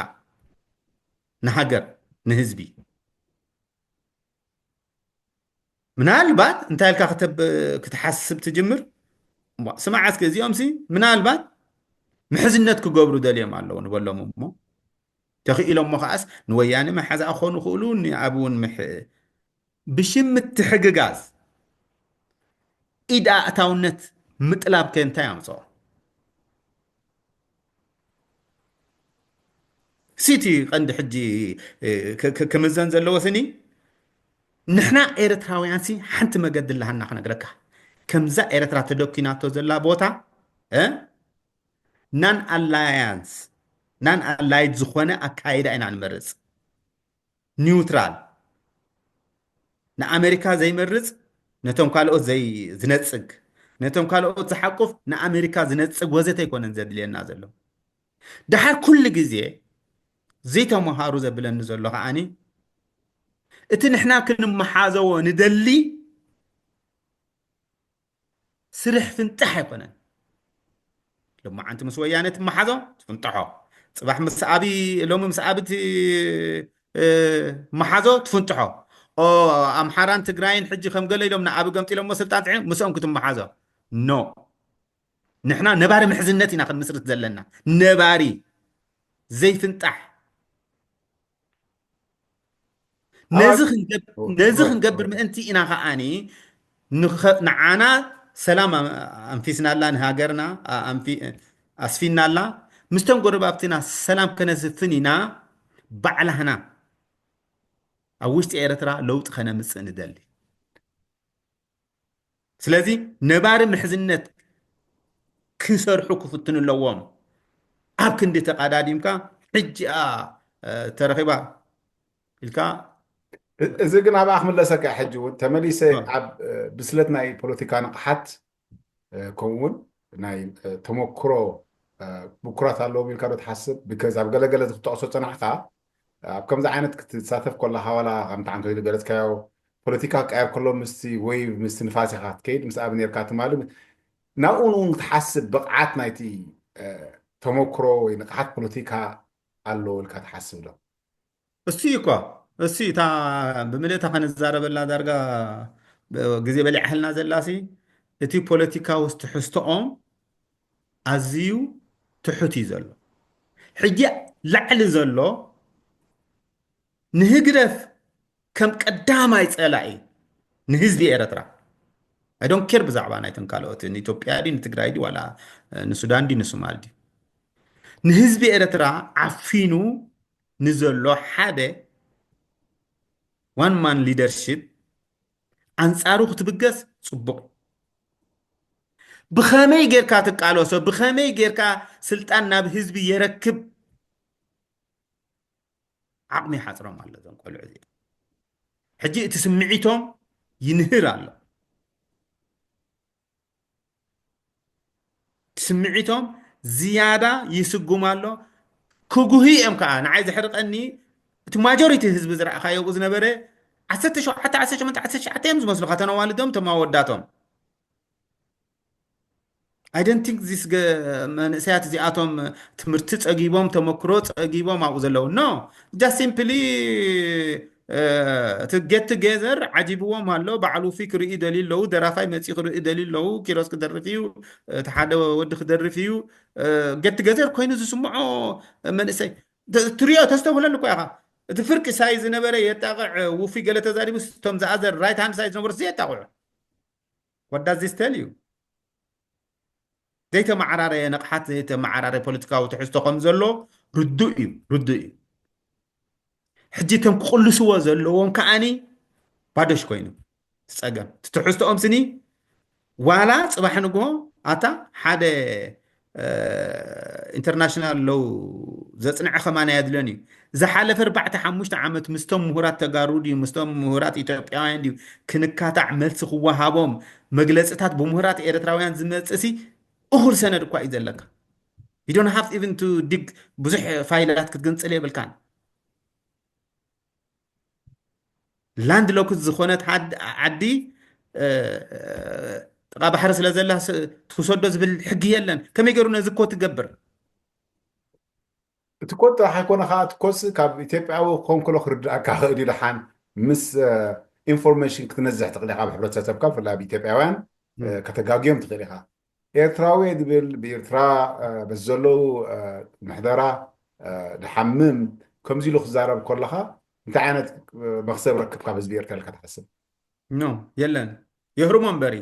ንሃገር ንህዝቢ። ምናልባት እንታይ ኢልካ ክትሓስብ ትጅምር? ስማዕ እስኪ እዚኦም ሲ ምናልባት ምሕዝነት ክገብሩ ደልዮም ኣለዉ ንበሎም እሞ ተኽኢሎሞ ከዓስ ንወያነ መሓዛ ክኾኑ ክእሉ ንኣብ እውን ብሽም ምትሕግጋዝ ኢድ ኣእታውነት ምጥላብ ከ እንታይ ኣምፅኦ? ሲቲ ቀንዲ ሕጂ ክምዘን ዘለዎ ስኒ ንሕና ኤርትራውያን ሲ ሓንቲ መገዲ ኣለሃና ክነግረካ ከምዛ ኤርትራ ተደኪናቶ ዘላ ቦታ non alliance non allied ዝኾነ ኣካይዳ ኢና ንመርፅ። ኒውትራል ንኣሜሪካ ዘይመርፅ ነቶም ካልኦት ዝነፅግ ነቶም ካልኦት ዝሓቁፍ ንኣሜሪካ ዝነጽግ ወዘተ ኣይኮነን ዘድልየና ዘሎ። ደሓር ኩሉ ግዜ ዘይተምሃሩ ዘብለኒ ዘሎ ከዓኒ እቲ ንሕና ክንመሓዘዎ ንደሊ ስርሕ ፍንጥሕ ኣይኮነን። ሎማዓንቲ ምስ ወያነ ትመሓዞ ትፍንጥሖ፣ ፅባሕ ምስ ኣቢ ሎሚ ምስ ኣቢ ት- እ፣ መሓዞ ትፍንጥሖ። ኦ ኣምሓራን ትግራይን ሕጂ ከም ገለ ኢሎም ንኣቢ ገምጢሎሞ ስልጣን ፅዒ ምስኦም ክትመሓዞ ኖ። ንሕና ነባሪ ምሕዝነት ኢና ክንምስርት ዘለና፣ ነባሪ ዘይፍንጣሕ። ነዚ ክንገብ- ነዚ ክንገብር ምእንቲ ኢና ከዓኒ ንኸ- ንዓና ሰላም ኣንፊስናላ፣ ንሃገርና ኣስፊናላ፣ ምስቶም ጎረባብትና ሰላም ከነስፍን ኢና። ባዕላህና ኣብ ውሽጢ ኤርትራ ለውጢ ከነምፅእ ንደሊ። ስለዚ ነባሪ ምሕዝነት ክሰርሑ ክፍትኑ ኣለዎም። ኣብ ክንዲ ተቃዳዲምካ ሕጂ እያ ተረኺባ ኢልካ እዚ ግን ኣብኣ ክምለሰካ ሕጂ እውን ተመሊሰ ኣብ ብስለት ናይ ፖለቲካ ንቕሓት ከምኡውን ናይ ተመክሮ ብኩራት ኣለዎም ኢልካ ዶ ትሓስብ? ብከዚ ኣብ ገለገለ ክትጠቕሶ ፀናሕካ ኣብ ከምዚ ዓይነት ክትሳተፍ ከለካ ዋላ ከምቲ ዓንቶ ዝገለፅካዮ ፖለቲካ ክቀየር ከሎ ምስቲ ወይ ምስቲ ንፋስ ኢካ ክትከይድ ምስ ኣብ ነርካ ትማሊ ናብኡ ንውን ክትሓስብ ብቕዓት ናይቲ ተመክሮ ወይ ንቕሓት ፖለቲካ ኣለዎ ኢልካ ትሓስብ ዶ? እሱ እኮ እሱ እታ ብምልእታ ከነዛረበላ ዳርጋ ግዜ በሊዓህልና ዘላሲ እቲ ፖለቲካዊ ትሕዝቶኦም ኣዝዩ ትሑት እዩ ዘሎ። ሕጂ ላዕሊ ዘሎ ንህግደፍ ከም ቀዳማይ ጸላኢ ንህዝቢ ኤረትራ I don't care ብዛዕባ ናይተን ካልኦት ንኢትዮጵያ ድዩ ንትግራይ ድዩ ዋላ ንሱዳን ድዩ ንሶማል ድዩ ንህዝቢ ኤረትራ ዓፊኑ ንዘሎ ሓደ one man leadership ኣንጻሩ ክትብገስ ጽቡቕ። ብኸመይ ጌርካ ትቃለሶ? ብኸመይ ጌርካ ስልጣን ናብ ህዝቢ የረክብ? ዓቕሚ ይሓጽሮም ኣሎ እዞም ቆልዑ እዚኦም። ሕጂ እቲ ስምዒቶም ይንህር ኣሎ። እቲ ስምዒቶም ዝያዳ ይስጉም ኣሎ። ክጉሂ እዮም ከዓ ንዓይ ዘሕርቀኒ እቲ ማጆሪቲ ህዝቢ ዝረኣኻዮ ኣብኡ ዝነበረ ዓሰርተ ሸውዓተ ዓሰርተ ሸሞንተ ዓሰርተ ትሽዓተ እዮም ዝመስሉ ከተነዋልዶም ተማወዳቶም I don't think this መንእሰያት እዚኣቶም ትምህርቲ ጸጊቦም ተመክሮ ጸጊቦም ኣብኡ ዘለዉ no just simply እቲ get together ዓጂብዎም ኣሎ። በዓል ውፉይ ክርኢ ደልዩ ኣለዉ፣ ደራፋይ መፂኡ ክርኢ ደልዩ ኣለዉ፣ ኪሮስ ክደርፍ እዩ፣ እቲ ሓደ ወዲ ክደርፍ እዩ። Get together ኮይኑ ዝስምዖ መንእሰይ ትሪኦ ተስተብህለሉ እኮ ኢኻ። እቲ ፍርቂ ሳይ ዝነበረ የጣቕዕ ውፉይ ገለ ተዛሪቡ እቶም the other right hand side ዝነበሩ የጣቕዑ። What does this tell you? ዘይተመዓራረየ ንቕሓት ዘይተመዓራረየ ፖለቲካዊ ትሕዝቶ ከም ዘሎ ርዱእ እዩ ርዱእ እዩ። ሕጂ እቶም ክቕልስዎ ዘለዎም ከዓኒ ባዶሽ ኮይኑ ጸገም ትትሕዝቶኦም ስኒ ዋላ ጽባሕ ንግሆ ኣታ ሓደ international law ዘጽንዐ ከማን ኣየድልን እዩ። ዝሓለፈ ኣርባዕተ ሓሙሽተ ዓመት ምስቶም ምሁራት ተጋሩ ድዩ ምስቶም ምሁራት ኢትዮጵያውያን ድዩ ክንካታዕ መልሲ ክወሃቦም መግለጽታት ብምሁራት ኤርትራውያን ዝመጽእ ሲ እኹል ሰነድ እኳ እዩ ዘለካ። You don't have even to dig ብዙሕ ፋይላት ክትግንጽል የብልካን። Landlocked ዝኾነት ዓዲ ጥቓ ባሕሪ ስለ ዘላ ትውሰዶ ዝብል ሕጊ የለን። ከመይ ገይሩ ነዚ እኮ ትገብር? እቲ ኮት ጥራሕ ኣይኮነ ከዓ እቲ ኮስ ካብ ኢትዮጵያዊ ክኸውን ከሎ ክርድኣካ ክእል እዩ። ደሓን ምስ ኢንፎርሜሽን ክትነዝሕ ትኽእል ኢኻ ብሕብረተሰብካ ብፍላይ ኣብ ኢትዮጵያውያን ከተጋግዮም ትኽእል ኢኻ። ኤርትራዊ ዝብል ብኤርትራ በዚ ዘለዉ ምሕደራ ድሓምም ከምዚ ኢሉ ክዛረብ ከለኻ እንታይ ዓይነት መኽሰብ ረክብ ካብ ህዝቢ ኤርትራ ኢልካ ትሓስብ? ኖ የለን የህርሞ እምበሪ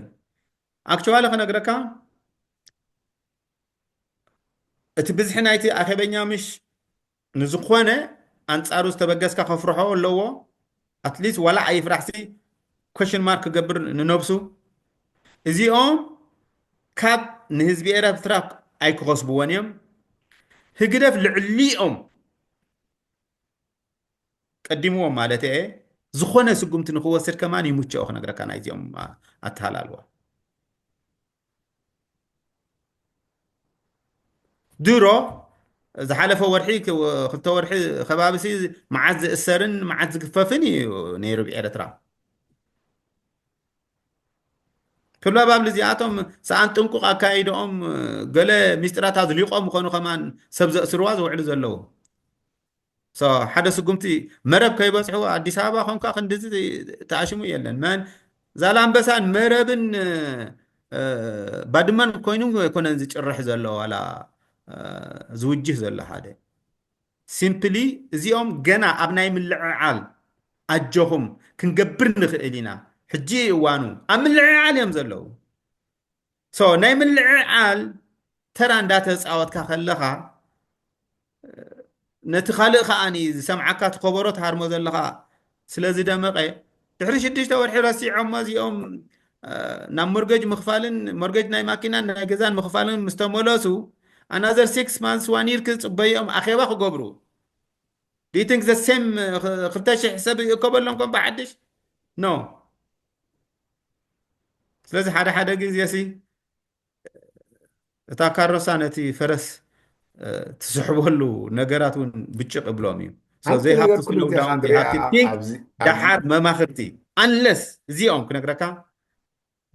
ኣክቹዋሊ ክነግረካ እቲ ብዝሒ ናይቲ ኣኼበኛ ምሽ ንዝኾነ ኣንጻሩ ዝተበገስካ ከፍርሖ ኣለዎ። ኣትሊስት ዋላ ኣይፍራሕሲ ኮሽን ማርክ ክገብር ንነብሱ። እዚኦም ካብ ንህዝቢ ኤረትራ ኣይክኸስብዎን እዮም። ህግደፍ ልዕሊኦም ቀዲምዎም ማለት እየ። ዝኾነ ስጉምቲ ንክወስድ ከማን ይምችኦ ክነግረካ ናይዚኦም ኣተሃላልዋ። ድሮ ዝሓለፈ ወርሒ ክልተ ወርሒ ከባቢሲ መዓት ዝእሰርን መዓት ዝግፈፍን እዩ ነይሩ ብኤርትራ። ክብለባብ ልዚኣቶም ሰኣን ጥንቁቕ ኣካይደኦም ገለ ሚስጥራታ ዝሊቖም ምኾኑ ከማን ሰብ ዘእስርዋ ዝውዕሉ ዘለዉ። ሓደ ስጉምቲ መረብ ከይበፅሑ ኣዲስ ኣበባ ኮንካ ክንድዚ ተኣሽሙ የለን መን ዛላምበሳን መረብን ባድመን ኮይኑ ኣይኮነን ዝጭርሕ ዘሎ ዋላ ዝውጅህ ዘሎ ሓደ ሲምፕሊ እዚኦም ገና ኣብ ናይ ምልዕዓል ኣጆኹም ክንገብር ንኽእል ኢና ሕጂ እዋኑ ኣብ ምልዕዓል እዮም ዘለዉ ናይ ምልዕዓል ተራ እንዳተፃወትካ ከለኻ ነቲ ካልእ ከዓኒ ዝሰምዓካ ትኸበሮ ትሃርሞ ዘለኻ ስለዚ ደመቐ ድሕሪ ሽዱሽተ ወርሒ ረሲዖሞ እዚኦም ናብ ሞርገጅ ምኽፋልን ሞርገጅ ናይ ማኪናን ናይ ገዛን ምኽፋልን ምስ ተመለሱ ኣናዘር ሲክስ ማንስ ዋን ይር ክፅበዮም ኣኼባ ክገብሩ ዲቲንክ ዘ ሴም ክልተ ሽሕ ሰብ ይእከበሎም ከም ብሓድሽ ኖ ስለዚ ሓደ ሓደ ግዜ ሲ እታ ካሮሳ ነቲ ፈረስ ትስሕበሉ ነገራት እውን ብጭቕ እብሎም እዩ ደሓር መማኽርቲ ኣንለስ እዚኦም ክነግረካ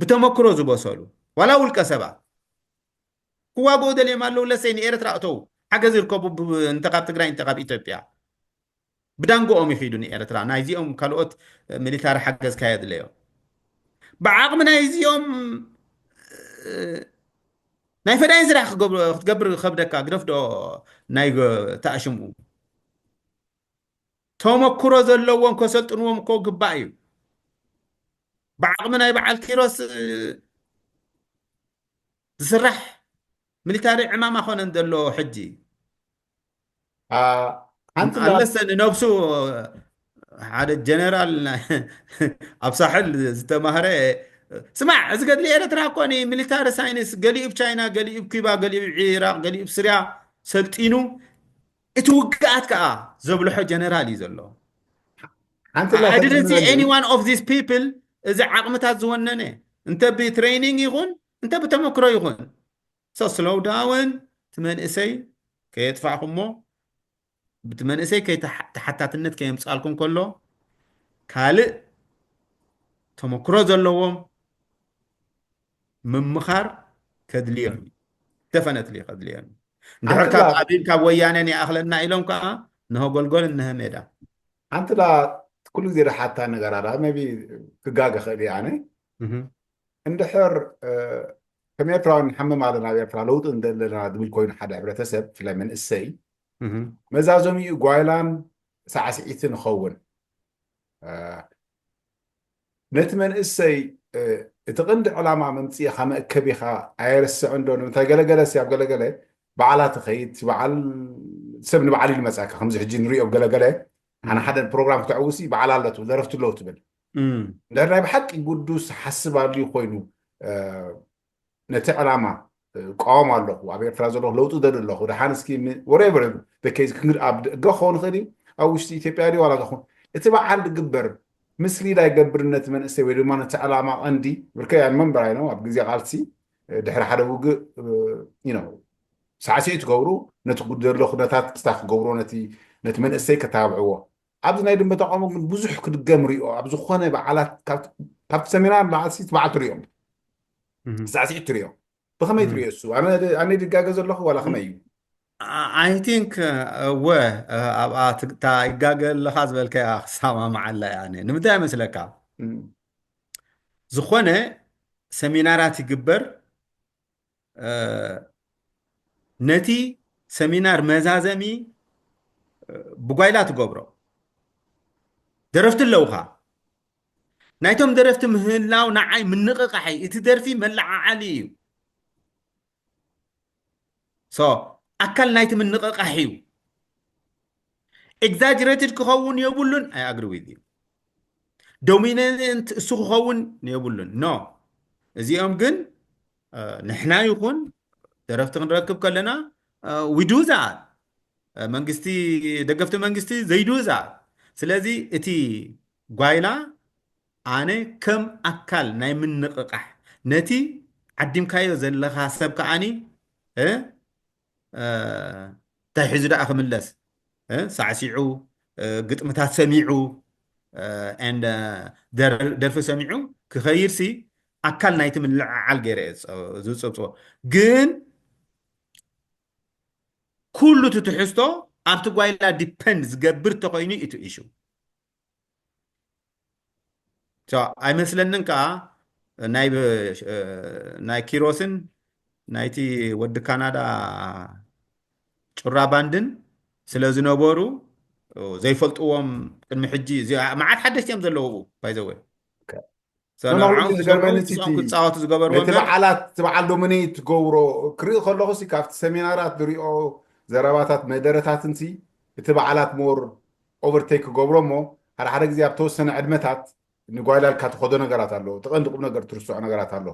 ብተመክሮ ዝበሰሉ ዋላ ውልቀ ሰባት ክዋግኡ ደልዮም ኣለዉ ለሰይ ንኤርትራ እተው ሓገዝ ይርከቡ እንተ ካብ ትግራይ እንተ ካብ ኢትዮጵያ ብዳንጎኦም ይኺዱ ንኤርትራ ናይዚኦም ካልኦት ሚሊታሪ ሓገዝ ካየድለዮ ብዓቕሚ ናይዚኦም ናይ ፈዳይን ስራሕ ክትገብር ከብደካ ግደፍዶ ናይ ተኣሽምኡ ተመክሮ ዘለዎም ከሰልጥንዎም እኮ ግባእ እዩ ብዓቕሚ ናይ በዓል ኪሮስ ዝስራሕ ሚሊታሪ ዕማም ኣኮነን ዘሎ ሕጂ ሓንቲ ኣለሰ ንነብሱ ሓደ ጀነራል ኣብ ሳሕል ዝተማህረ ስማዕ እዚ ገድሊ ኤርትራ እኮ ሚሊታሪ ሳይንስ ገሊኡ ብ ቻይና ገሊኡ ብ ኩባ ገሊኡ ብ ኢራቅ ገሊኡ ብ ስርያ ሰልጢኑ እቲ ውግኣት ከዓ ዘብልሖ ጀነራል እዩ ዘሎ I didn't see any one of these people እዚ ዓቕምታት ዝወነነ እንተ ብትሬኒንግ ይኹን እንተ ብተመክሮ ይኹን so slow down እቲ መንእሰይ ከየጥፋእኩሞ ብቲ መንእሰይ ተሓታትነት ከየምፃልኩም ከሎ ካልእ ተመክሮ ዘለዎም ምምኻር ከድልዮም ደፈነትሊ ከድልዮም እንድሕር ካብ ኣብን ካብ ወያነን ይኣኽለና ኢሎም ከዓ ንሆ ጎልጎል እንሀ ሜዳ ሓንቲ ላ ኩሉ ግዜ ደሓታ ነገር ኣላ ቢ ክጋገ ክእል ኣነ እንድሕር ከም ኤርትራውያን ንሓምም ኣለና ኣብ ኤርትራ ለውጢ እንደለና ዝብል ኮይኑ ሓደ ሕብረተሰብ ብፍላይ መንእሰይ መዛዘሚኡ ጓይላን ሳዕስዒትን ይኸውን ነቲ መንእሰይ እቲ ቅንዲ ዕላማ መምፅኢኻ መእከቢኻ ኣየርስዕን ዶ ንምንታይ ገለገለ ሲ ኣብ ገለገለ በዓላት ትኸይድ በዓል ሰብ ንበዓል ኢሉ መፅኣካ ከምዚ ሕጂ ንሪኦ ገለገለ ኣነ ሓደ ፕሮግራም ክተዕውሲ በዓል ኣሎ ትብል ደረፍቲ ኣለዉ ትብል እንድሕር ናይ ብሓቂ ጉዱስ ሓስብ ኣልዩ ኮይኑ ነቲ ዕላማ እቃወም ኣለኹ ኣብ ኤርትራ ዘለኹ ለውጢ ደሊ ኣለኹ ደሓን እስኪ whatever the case ኣብ ደገ ክኸውን ይኽእል እዩ ኣብ ውሽጢ ኢትዮጵያ ድዩ ዋላ ዝኾን እቲ በዓል ዝግበር ምስሊድ ኣይገብርን ነቲ መንእሰይ ወይ ድማ ነቲ ዕላማ ቀንዲ ብርከይ ኣንመንበር ኣይነው ኣብ ግዜ ቃልሲ ድሕሪ ሓደ ውግእ ሳዕስዒ ትገብሩ ነቲ ጉድ ዘሎ ኩነታት ክስታ ክገብርዎ ነቲ መንእሰይ ከተባብዕዎ ኣብዚ ናይ ድንበ ተቃውሞ ግን ብዙሕ ክድገም ሪኦ ኣብ ዝኾነ በዓላት ካብቲ ሰሚናር ንላዕሊ እቲ በዓል ትሪኦም ሳዕስዒት ትሪኦ ብኸመይ ትሪኦ እሱ ኣነ ድጋገ ዘለኹ ዋላ ከመይ እዩ I think እወ ኣብኣ እታ ይጋገ ኣለኻ ዝበልካያ ክሰማምዓላ እያ ንምንታይ ይመስለካ ዝኾነ ሰሚናራት ይግበር ነቲ ሰሚናር መዛዘሚ ብጓይላ ትገብሮ ደረፍቲ ኣለውኻ ናይቶም ደረፍቲ ምህላው ንዓይ ምንቕቓሕ እዩ እቲ ደርፊ መለዓዓሊ እዩ ኣካል ናይቲ ምንቕቓሕ እዩ exaggerated ክኸውን የብሉን I agree with you dominant እሱ ክኸውን የብሉን no እዚኦም ግን ንሕና ይኹን ደረፍቲ ክንረክብ ከለና we do that መንግስቲ ደገፍቲ መንግስቲ they do that ስለዚ እቲ ጓይላ ኣነ ከም ኣካል ናይ ምንቕቓሕ ነቲ ዓዲምካዮ ዘለኻ ሰብ ከዓኒ እንታይ ሒዙ ደኣ ክምለስ? ሳዕሲዑ፣ ግጥምታት ሰሚዑ፣ ደርፊ ሰሚዑ ክኸይድሲ ኣካል ናይቲ ምልዕዓል ገይረ ዝፅብፅቦ። ግን ኩሉ እቲ ትሕዝቶ ኣብቲ ጓይላ ዲፐንድ ዝገብር ተኮይኑ እዩ ኢሹ። ኣይመስለንን ከዓ ናይ ኪሮስን ናይቲ ወዲ ካናዳ ጩራ ባንድን ስለ ዝነበሩ ዘይፈልጥዎም ቅድሚ ሕጂ መዓት ሓደሽቲ እዮም ዘለዉ ባይዘወ ክፃወቱ ዝገበሩ በዓላት እቲ በዓል ዶሚኔት ትገብሮ ክርኢ ከለኹ ካብቲ ሰሚናራት ዝሪኦ ዘረባታት መደረታትንሲ እቲ በዓላት ሞር ኦቨርቴክ ክገብሮ እሞ ሓደ ሓደ ግዜ ኣብ ተወሰነ ዕድመታት ንጓይላልካ ትኸዶ ነገራት ኣሎ። እቲ ቀንዲ ቁም ነገር ትርስዖ ነገራት ኣሎ።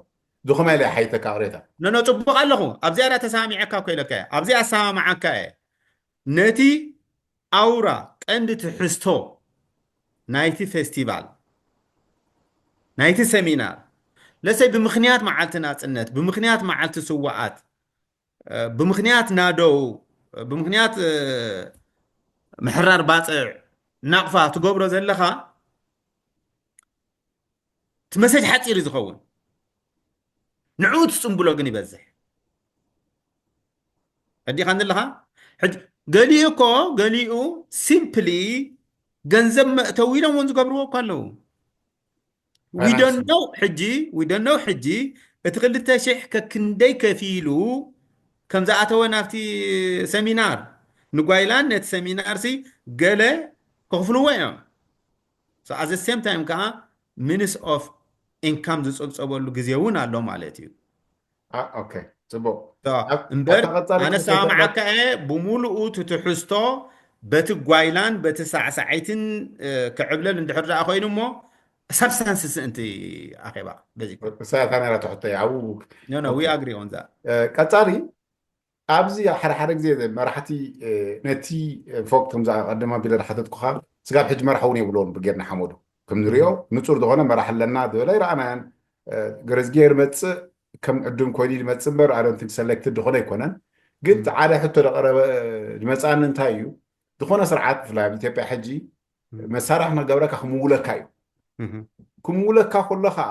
እዚ ከመይ ኢለ ሓይተካ ቅሬታ ነኖ ፅቡቅ ኣለኹ ኣብዚኣ ዳ ተሰማሚዐካ እኮ ኢለካ እየ ኣብዚ ኣሰማማዓካ እየ ነቲ ኣውራ ቀንዲ ትሕዝቶ ናይቲ ፌስቲቫል ናይቲ ሰሚናር ለሰይ ብምክንያት መዓልቲ ናፅነት ብምክንያት መዓልቲ ስዋኣት ብምክንያት ናደው ብምክንያት ምሕራር ባፅዕ ናቕፋ ትገብሮ ዘለኻ እቲ መሰጅ ሓፂር እዩ ዝኸውን ንዕኡ ትፅንብሎ ግን ይበዝሕ ረዲኻኒ ኣለኻ ገሊኡ እኮ ገሊኡ ሲምፕሊ ገንዘብ መእተዊ ኢሎም እውን ዝገብርዎ እኮ ኣለዉ ዊደነው ሕጂ ዊደነው ሕጂ እቲ ክልተ ሽሕ ከክንደይ ከፊሉ ከም ዝኣተወ ናብቲ ሰሚናር ንጓይላን ነቲ ሰሚናር ሲ ገለ ከኽፍልዎ እዮም at the same time ከዓ means of income ዝፅብፀበሉ ግዜ እውን ኣሎ ማለት እዩ ጽቡቅ እምበር ኣነ ሰማምዓካ እየ ብምሉኡ ትትሕዝቶ በቲ ጓይላን በቲ ሳዕሳዒትን ክዕብለል እንድሕር ደኣ ኮይኑ እሞ ሳብስታንስ ስእንቲ ኣኼባ በዚ እሳታ ነራ ትሕቶ ኣብኡ ኖ ኖ ዊ ኣግሪ ኦን ዛ ቀጻሊ ኣብዚ ሓደ ሓደ ግዜ መራሕቲ ነቲ ፎቅ ከምዛ ቀደም ኣቢለ ዝሓተትኩኻ ስጋብ ሕጂ መራሕ እውን የብለውን ብጌርና ሓመዱ ከም ንሪኦ ንፁር ዝኾነ መራሕ ኣለና ዝበለ ይረኣናያን ገረዝጌር መፅእ ከም ዕዱም ኮይኑ ይመፅእ እምበር ኣረንትን ሰሌክትድ ዝኾነ ኣይኮነን ግን እቲ ሓደ ሕቶ ደቀረበ ዝመፅኣኒ እንታይ እዩ ዝኾነ ስርዓት ብፍላይ ኣብ ኢትዮጵያ ሕጂ መሳርሒ መገብረካ ክምውለካ እዩ ክምውለካ ከሎ ከዓ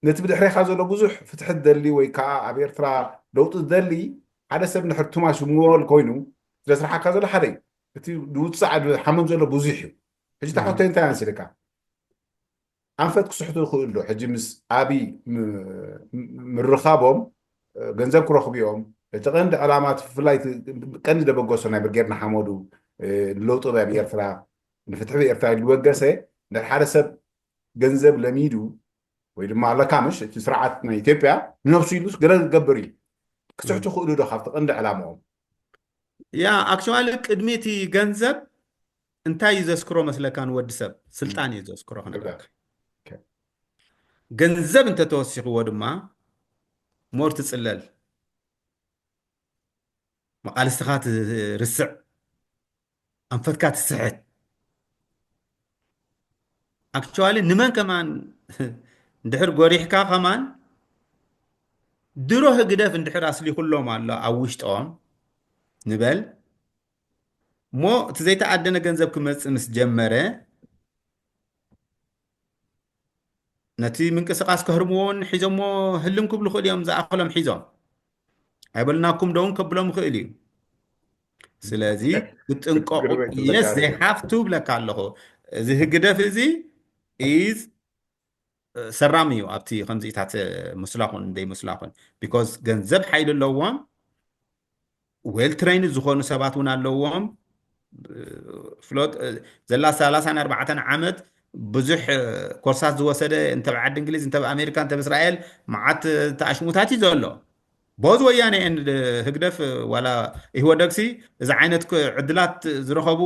ነቲ ብድሕሬካ ዘሎ ብዙሕ ፍትሒ ትደሊ ወይ ከዓ ኣብ ኤርትራ ለውጢ ትደሊ ሓደ ሰብ ንድሕር ቱማሽ ምወል ኮይኑ ስለ ስራሓካ ዘሎ ሓደ እዩ እቲ ዝውፃዕ ሓመም ዘሎ ብዙሕ እዩ ሕጂ ታሕቶ እንታይ ኣንሲልካ ኣንፈት ክስሕቱ ይኽእሉ ዶ ሕጂ ምስ ኣብይ ምርኻቦም ገንዘብ ክረኽቡ እዮም እቲ ቀንዲ ዕላማ እቲ ብፍላይ ቀንዲ ደበገሶ ናይ ብርጌድ ንሓመዱ ንለውጢ ኣብ ኤርትራ ንፍትሒ ኤርትራ ዝበገሰ ንድሕር ሓደ ሰብ ገንዘብ ለሚዱ ወይ ድማ ኣለካ ምሽ እቲ ስርዓት ናይ ኢትዮጵያ ንነብሱ ኢሉስ ገለ ዝገብር እዩ ክስሕቱ ክእሉ ዶ ካብቲ ቀንዲ ዕላማኦም ያ actually ቅድሚ እቲ ገንዘብ እንታይ እዩ ዘስክሮ መስለካ ንወዲ ሰብ ስልጣን እዩ ዘስክሮ ክነግረካ ገንዘብ እንተተወሲኽዎ ድማ more ትፅለል መቃልስትኻ ትርስዕ ኣንፈትካ ትስሕት actually ንመን ከማን እንድሕር ጎሪሕካ ከማን ድሮ ህግደፍ እንድሕር ኣስሊኹሎም ኣሎ ኣብ ውሽጦም ንበል እሞ እቲ ዘይተኣደነ ገንዘብ ክመፅእ ምስ ጀመረ ነቲ ምንቅስቃስ ከህርምዎን ሒዞሞ ህልም ክብሉ ክእል እዮም ዝኣኸሎም ሒዞም ኣይበልናኩም ደውን ከብሎም ይኽእል እዩ ስለዚ ብጥንቀቁ yes they have to ብለካ ኣለኹ እዚ ህግደፍ እዚ is ሰራም እዩ ኣብቲ ከምዚታት ምስላኹን እንደይ ምስላኹን because ገንዘብ ሓይሊ ኣለዎም well trained ዝኾኑ ሰባት እውን ኣለዎም ፍሎት ዘላ ሰላሳን ኣርባዕተን ዓመት ብዙሕ ኮርሳት ዝወሰደ እንተ ዓዲ እንግሊዝ እንተ ኣሜሪካ እንተ እስራኤል መዓት ተኣሽሙታት እዩ ዘሎ both ወያነ and ህግደፍ ዋላ ኢህወደግሲ እዚ ዓይነት ዕድላት ዝረኸቡ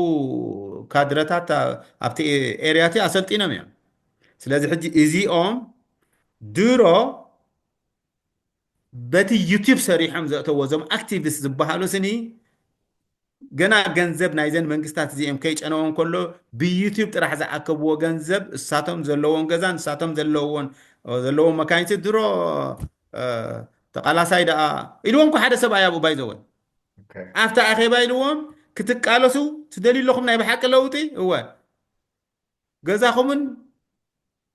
ካድረታት ኣብቲ ኤርያቲ ኣሰልጢኖም እዮም ስለዚ ሕጂ እዚኦም ድሮ በቲ ዩቲብ ሰሪሖም ዘእተዎ እዞም ኣክቲቪስት ዝበሃሉ ስኒ ገና ገንዘብ ናይዘን መንግስታት እዚኦም ከይጨነዎም ከሎ ብዩቲብ ጥራሕ ዝኣከብዎ ገንዘብ እሳቶም ዘለዎም ገዛ ንሳቶም ዘለዎም ዘለዎም መካይንቲ ድሮ ተቓላሳይ ደኣ ኢልዎም እኮ ሓደ ሰብኣይ ኣብኡ ባይዘወ ኣብቲ ኣኼባ ኢልዎም ክትቃለሱ ትደልዩ ኣለኹም ናይ ብሓቂ ለውጢ እወ ገዛኹምን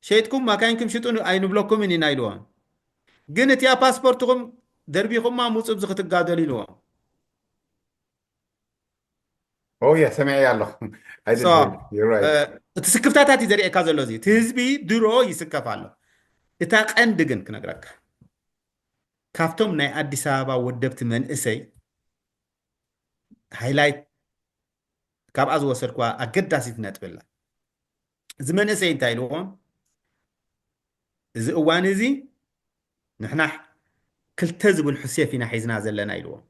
ሸይጥኩም ማካይንኩም ሽጡ ኣይንብለኩምን ኢና ኢልዎም ግን እቲኣ ፓስፖርትኹም ደርቢኹማ ሙፁ ብዚ ክትጋደሉ ኢልዎም ኦየ ሰሚዐ ኣለኹ እቲ ስክፍታታት እዩ ዘርእካ ዘሎ እዚ እቲ ህዝቢ ድሮ ይስከፍ ኣሎ እታ ቀንዲ ግን ክነግረካ ካብቶም ናይ ኣዲስ ኣበባ ወደብቲ መንእሰይ ሃይላይት ካብኣ ዝወሰድኳ ኣገዳሲት ነጥብላ እዚ መንእሰይ እንታይ ኢልዎም እዚ እዋን እዚ ንሕና ክልተ ዝብል ሴፍ ኢና ሒዝና ዘለና ኢልዎም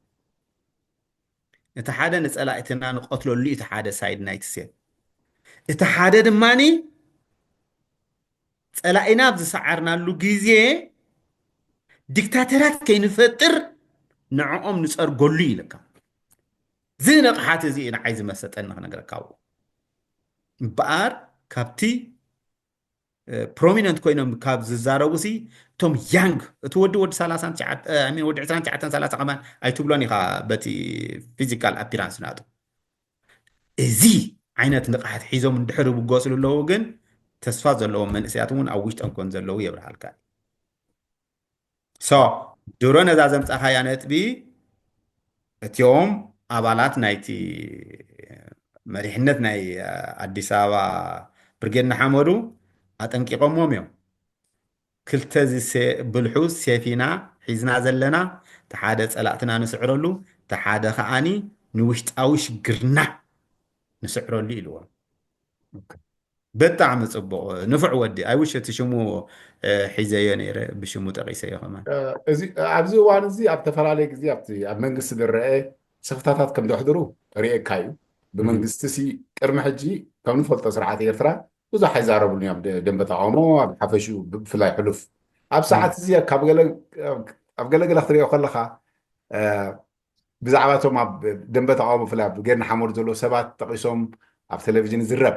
እቲ ሓደ ንፀላእትና ንቐትለሉ እቲ ሓደ ሳይድ ናይቲ ሴፍ እቲ ሓደ ድማኒ ፀላኢና ኣብ ዝሰዓርናሉ ግዜ ዲክታተራት ከይንፈጥር ንዕኦም ንፀርገሉ ኢልካ እዚ ንቕሓት እዚ ንዓይ ዝመሰጠኒ ክነግረካ እምበኣር ካብቲ ፕሮሚነንት ኮይኖም ካብ ዝዛረቡ ሲ እቶም ያንግ እቲ ወዲ ወዲ ወዲ ዕስራን ትሽዓተን ሰላሳ ከማን ኣይትብሎን ኢኻ በቲ ፊዚካል ኣፒራንስ ናቱ እዚ ዓይነት ንቕሓት ሒዞም እንድሕር ብገፅሉ ኣለዉ ግን ተስፋ ዘለዎም መንእሰያት እውን ኣብ ውሽጠም ከም ዘለዉ የብርሃልካ ሶ ድሮ ነዛ ዘምፃኻያ ነጥቢ እቲኦም ኣባላት ናይቲ መሪሕነት ናይ ኣዲስ ኣበባ ብርጌድ ንሓመዱ ኣጠንቂቆምዎም እዮም ክልተ ብልሑ ሴፊና ሒዝና ዘለና ተሓደ ፀላእትና ንስዕረሉ ተሓደ ከዓኒ ንውሽጣዊ ሽግርና ንስዕረሉ ኢልዎም ብጣዕሚ ፅቡቕ ንፉዕ ወዲ ኣይውሽ እቲ ሽሙ ሒዘዮ ነይረ ብሽሙ ጠቂሰዮ ከማን ኣብዚ እዋን እዚ ኣብ ተፈላለየ ግዜ ኣብቲ ኣብ መንግስቲ ዝረአ ስኽፍታታት ከም ዘሕድሩ ርእየካ እዩ ብመንግስቲ ሲ ቅድሚ ሕጂ ከም ንፈልጦ ስርዓት ኤርትራ ብዙሕ ኣይዛረብሉን እዮም ደንበ ተቃውሞ ኣብ ሓፈሹ ብፍላይ ሕሉፍ ኣብ ሰዓት እዚ ኣብ ገለገለ ክትሪኦ ከለካ ብዛዕባ እቶም ኣብ ደንበ ተቃውሞ ብፍላይ ኣብ ጌርና ሓመዱ ዘለዉ ሰባት ጠቂሶም ኣብ ቴሌቪዥን ዝረብ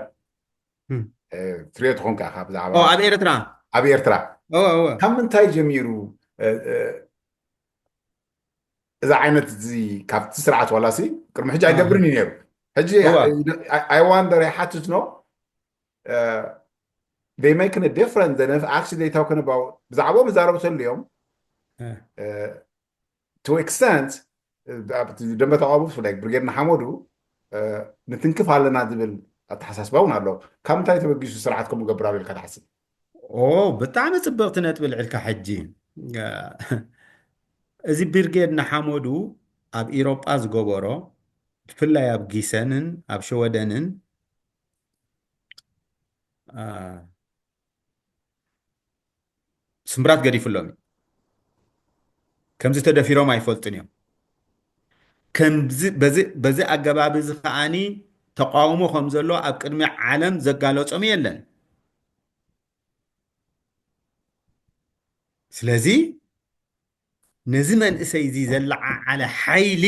ትሪኦ ትኾንካ ኢኻ ብዛዕባ ኣብ ኤርትራ ኣብ ኤርትራ ካብ ምንታይ ጀሚሩ እዚ ዓይነት እዚ ካብቲ ስርዓት ዋላሲ ቅድሚ ሕጂ ኣይገብርን እዩ ነይሩ ሕጂ ኣይዋንደር ይሓትት ኖ they making a difference then if actually they talking about ብዛዕባኦም ይዛረቡ ተልዮም to extent ደንበ ተቃውሞ ብፍላይ ብርጌድ ንሓመዱ ንትንክፍ ኣለና ዝብል ኣተሓሳስባ እውን ኣሎ ካብ ምንታይ ተበጊሱ ስርዓት ከምኡ ገብር ኣሎ ኢልካ ትሓስብ ብጣዕሚ ፅብቕቲ ነጥቢ ልዕልካ ሕጂ እዚ ብርጌድ ንሓመዱ ኣብ ኢሮጳ ዝገበሮ ብፍላይ ኣብ ጊሰንን ኣብ ሸወደንን ስምብራት ገዲፍሎም እዩ ከምዚ ተደፊሮም ኣይፈልጡን እዮም በዚ ኣገባብ እዚ ከዓኒ ተቃውሞ ከም ዘሎ ኣብ ቅድሚ ዓለም ዘጋለጾም የለን ስለዚ ነዚ መንእሰይ እዚ ዘለዓዓለ ሓይሊ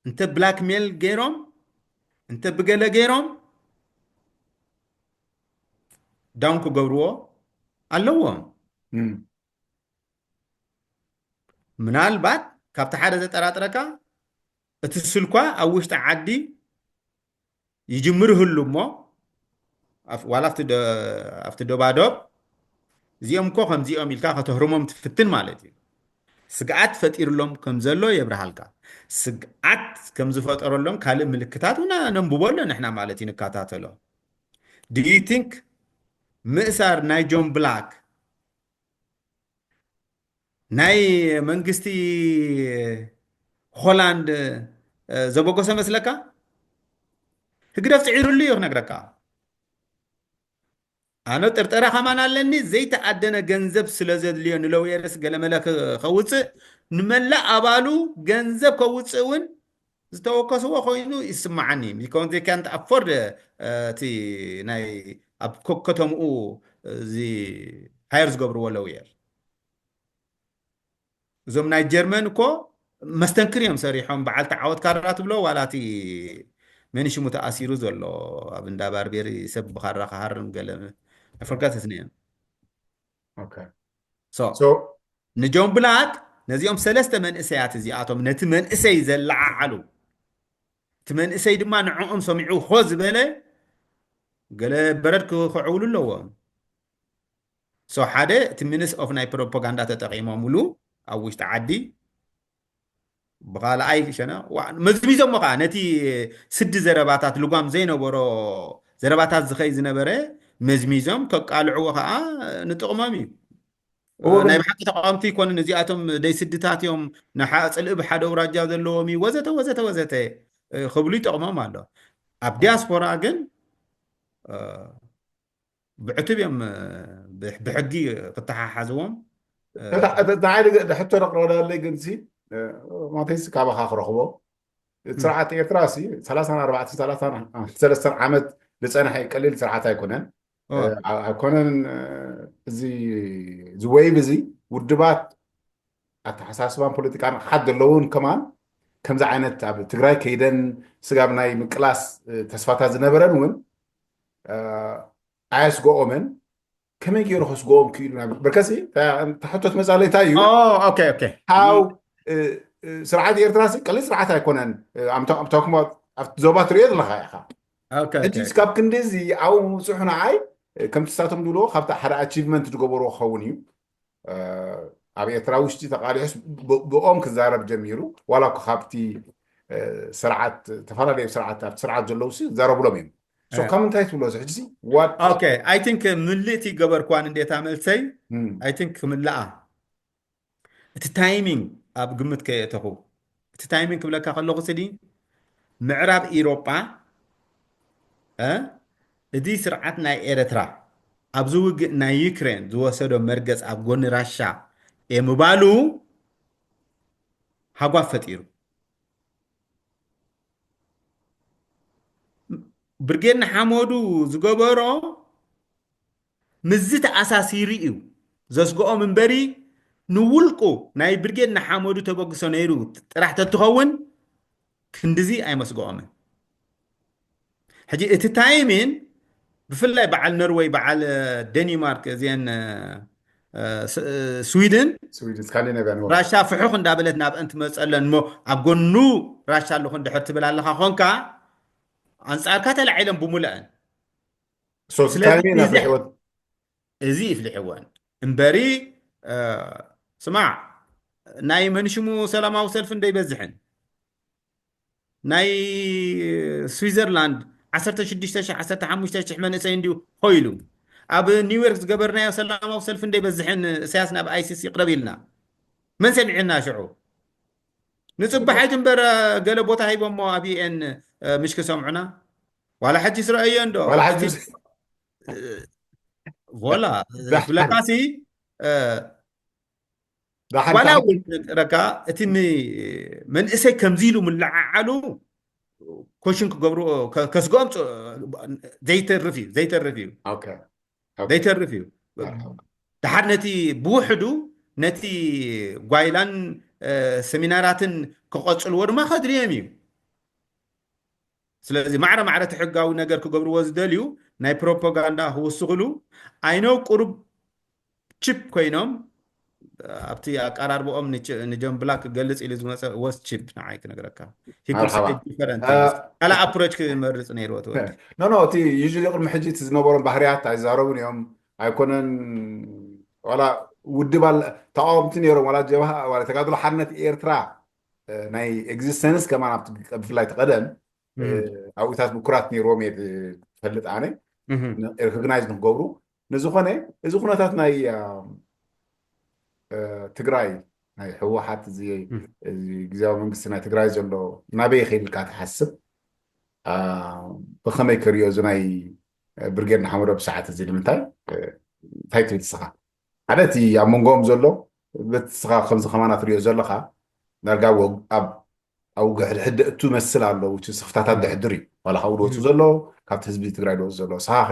እንተ ብላክሜል ገይሮም እንተ ብገለ ገይሮም ዳውን ክገብርዎ ኣለዎም ምናልባት ካብቲ ሓደ ዘጠራጥረካ እቲ ስልኳ ኣብ ውሽጢ ዓዲ ይጅምር ይህሉ እሞ ዋላ ኣብቲ ደባዶብ እዚኦም እኮ ከምዚኦም ኢልካ ከተህርሞም ትፍትን ማለት እዩ ስግኣት ፈጢርሎም ከም ዘሎ የብርሃልካ ስግኣት ከም ዝፈጠረሎም ካልእ ምልክታት እውን ነንብቦ ኣሎ ንሕና ማለት እዩ ንከታተሎ do you think ምእሳር ናይ ጆን ብላክ ናይ መንግስቲ ሆላንድ ዘበገሶ መስለካ ህግደፍ ፅዒሩሉ እዩ ክነግረካ ኣነ ጥርጠራ ከማን ኣለኒ ዘይተኣደነ ገንዘብ ስለ ዘድልዮ ንለውየርስ ገለመለ ከውፅእ ንመላእ ኣባሉ ገንዘብ ከውፅእ እውን ዝተወከስዎ ኮይኑ ይስማዓኒ because they can't afford እቲ ናይ ኣብ ከተምኡ እዚ ሃየር ዝገብርዎ lawyer እዞም ናይ ጀርመን እኮ መስተንክር እዮም ሰሪሖም በዓል ተዓወት ካራ ትብሎ ዋላ እቲ መን ሽሙ ተኣሲሩ ዘሎ ኣብ እንዳ ባርቤሪ ሰብ ብኻራ ክሃርም ገለ I forgot his name so ንጆን ብላክ ነዚኦም ሰለስተ መንእሰያት እዚኣቶም ነቲ መንእሰይ ዘለዓዓሉ፣ እቲ መንእሰይ ድማ ንዕኦም ሰሚዑ ሆ ዝበለ፣ ገለ በረድ ክኸዕውሉ ኣለዎም። So ሓደ እቲ ሚንስ ኦፍ ናይ ፕሮፓጋንዳ ተጠቂሞምሉ ኣብ ውሽጢ ዓዲ፣ ብኻልኣይ ሸነ መዝሚዞሞ ከዓ ነቲ ስዲ ዘረባታት፣ ልጓም ዘይነበሮ ዘረባታት ዝኸይ ዝነበረ መዝሚዞም ከቃልዕዎ ከዓ ንጥቕሞም እዩ። ናይ ብሓቂ ተቃወምቲ ይኮኑን፣ እዚኣቶም ደይ ስድታት እዮም፣ ንሓ ፅልኢ ብሓደ ኣውራጃ ዘለዎም እዩ፣ ወዘተ ወዘተ ወዘተ ክብሉ ይጠቕሞም ኣሎ። ኣብ ዲያስፖራ ግን ብዕቱብ እዮም ብሕጊ ክተሓሓዝዎም። ንዓይ ሕቶ ደቅረበለለይ ግን ሲ ማቴስ ካባኻ ክረኽቦ፣ እቲ ስርዓት ኤርትራ ሲ ሰላሳን ኣርባዕተን ሰላሳን ሰለስተን ዓመት ዝፀንሐ ቀሊል ስርዓት ኣይኮነን። ኣይኮነን። እዚ ዝወይብ እዚ ውድባት ኣተሓሳስባን ፖለቲካን ሓድ ዘለውን ከማን ከምዚ ዓይነት ኣብ ትግራይ ከይደን ስጋብ ናይ ምቅላስ ተስፋታት ዝነበረን እውን ኣየስገኦምን። ከመይ ገይሩ ከስገኦም ክኢሉ? በርከሲ ተሕቶ ትመፃለይ እንታይ እዩ? ሃው ስርዓት ኤርትራ ቀሊል ስርዓት ኣይኮነን። ኣብቲ ዞባ ትሪኦ ዘለካ ኢኻ። ሕጂ ካብ ክንዲ እዚ ኣብኡ ምብፅሑ ንዓይ ከምቲ ሳቶም ዝብልዎ ካብቲ ሓደ ኣቺቭመንት ዝገበርዎ ክኸውን እዩ። ኣብ ኤርትራ ውሽጢ ተቃሊሑስ ብኦም ክዛረብ ጀሚሩ። ዋላ እኮ ካብቲ ስርዓት ተፈላለዩ ስርዓት ኣብቲ ስርዓት ዘለዉ ሲ ዘረብሎም እዮም። ካብ ምንታይ ትብሎ እዚ ሕጂ I think ምልእቲ ገበርኳን እንዴታ መልሰይ I think ክምልኣ እቲ ታይሚንግ ኣብ ግምት ከየእተኹ፣ እቲ ታይሚንግ ክብለካ ከለኹ ስዲ ምዕራብ ኢሮጳ እዚ ስርዓት ናይ ኤረትራ ኣብዚ ውግእ ናይ ዩክሬን ዝወሰዶ መርገጽ ኣብ ጎኒ ራሻ እየ ምባሉ ሃጓፍ ፈጢሩ። ብርጌድ ንሓመዱ ዝገበሮ ምዚ ተኣሳሲሩ እዩ ዘስግኦም እምበሪ ንውልቁ ናይ ብርጌድ ንሓመዱ ተበግሶ ነይሩ ጥራሕ ተትኸውን ክንድዚ ኣይመስግኦምን። ሕጂ እቲ ታይሚን ብፍላይ በዓል ኖርወይ በዓል ደኒማርክ እዚአን ስዊድን ራሻ ፍሑኽ እንዳበለት ናብአን ትመፀለን እሞ ኣብ ጎኑ ራሻ ኣለኹ እንድሕር ትብል ኣለኻ ኮንካ ኣንፃርካ ተላዒለን ብሙልአን እዚ ይፍልሕወን እምበሪ ስማዕ ናይ መንሽሙ ሰላማዊ ሰልፊ እንደይበዝሕን ናይ ስዊዘርላንድ ዓሰርተ ሽዱሽተ ሺሕ ዓሰርተ ሓሙሽተ ሺሕ መንእሰይ እንዲዩ ኮይሉ ኣብ ኒውዮርክ ዝገበርናዮ ሰላማዊ ሰልፊ እንደይበዝሕን እሳያስ ናብ ኣይሲሲ ይቅረብ ኢልና መን ሰሚዕና ሽዑ ንፅባሕ ኣይትንበር ገለ ቦታ ሂቦሞ ኣብ ዩኤን ምሽ ክሰምዑና ዋላ ሕጂ ስረአዮ እንዶ ቮላ ብለካሲ ዋላ እውን ረካ እቲ መንእሰይ ከምዚ ኢሉ ምለዓዓሉ ኮሽን ክገብሩ ከስግኦም ዘይተርፍ እዩ ዘይተርፍ እዩ ዘይተርፍ እዩ ድሓር ነቲ ብውሕዱ ነቲ ጓይላን ሰሚናራትን ክቐፅልዎ ድማ ከድልዮም እዩ ስለዚ ማዕረ ማዕረ እቲ ሕጋዊ ነገር ክገብርዎ ዝደልዩ ናይ ፕሮፓጋንዳ ክውስኽሉ ኣይነው ቁሩብ ቺፕ ኮይኖም ኣብቲ ኣቀራርብኦም ንጆን ብላክ ክገልፅ ኢሉ ዝመፀ ወስ ቺፕ ንዓይ ክነግረካ ካልእ ኣፕሮች ክመርፅ ነይርዎ ትወዲ ኖ ኖ እቲ ዩ ቅድሚ ሕጂ እቲ ዝነበሮም ባህርያት ኣይዛረቡን እዮም ኣይኮነን ዋላ ውድብ ተቃወምቲ ነይሮም ዋላ ጀብሃ ተጋድሎ ሓርነት ኤርትራ ናይ ኤግዚስተንስ ከማን ኣብቲ ብፍላይ ተቀደም ኣብታት ምኩራት ነይርዎም እየ ትፈልጥ ኣነ ሪኮግናይዝ ንክገብሩ ንዝኾነ እዚ ኩነታት ናይ ትግራይ ናይ ህወሓት እዚ ግዜያዊ መንግስቲ ናይ ትግራይ ዘሎ ናበይ ይኽእል ኢልካ ትሓስብ ብኸመይ ክሪኦ እዚ ናይ ብርጌድ ንሓመዶ ብሰዓት እዚ ንምንታይ እንታይ ትብል ስኻ ሓደ እቲ ኣብ መንጎኦም ዘሎ በቲ ስኻ ከምዚ ከማና ትሪኦ ዘለኻ ዳርጋ ኣብ ኣብ ግሕድሕድ እቱ መስል ኣሎ ውጭ ስኽፍታታት ድሕድር እዩ ዋላ ካብኡ ድወፁ ዘሎ ካብቲ ህዝቢ ትግራይ ድወፁ ዘሎ ስኻኸ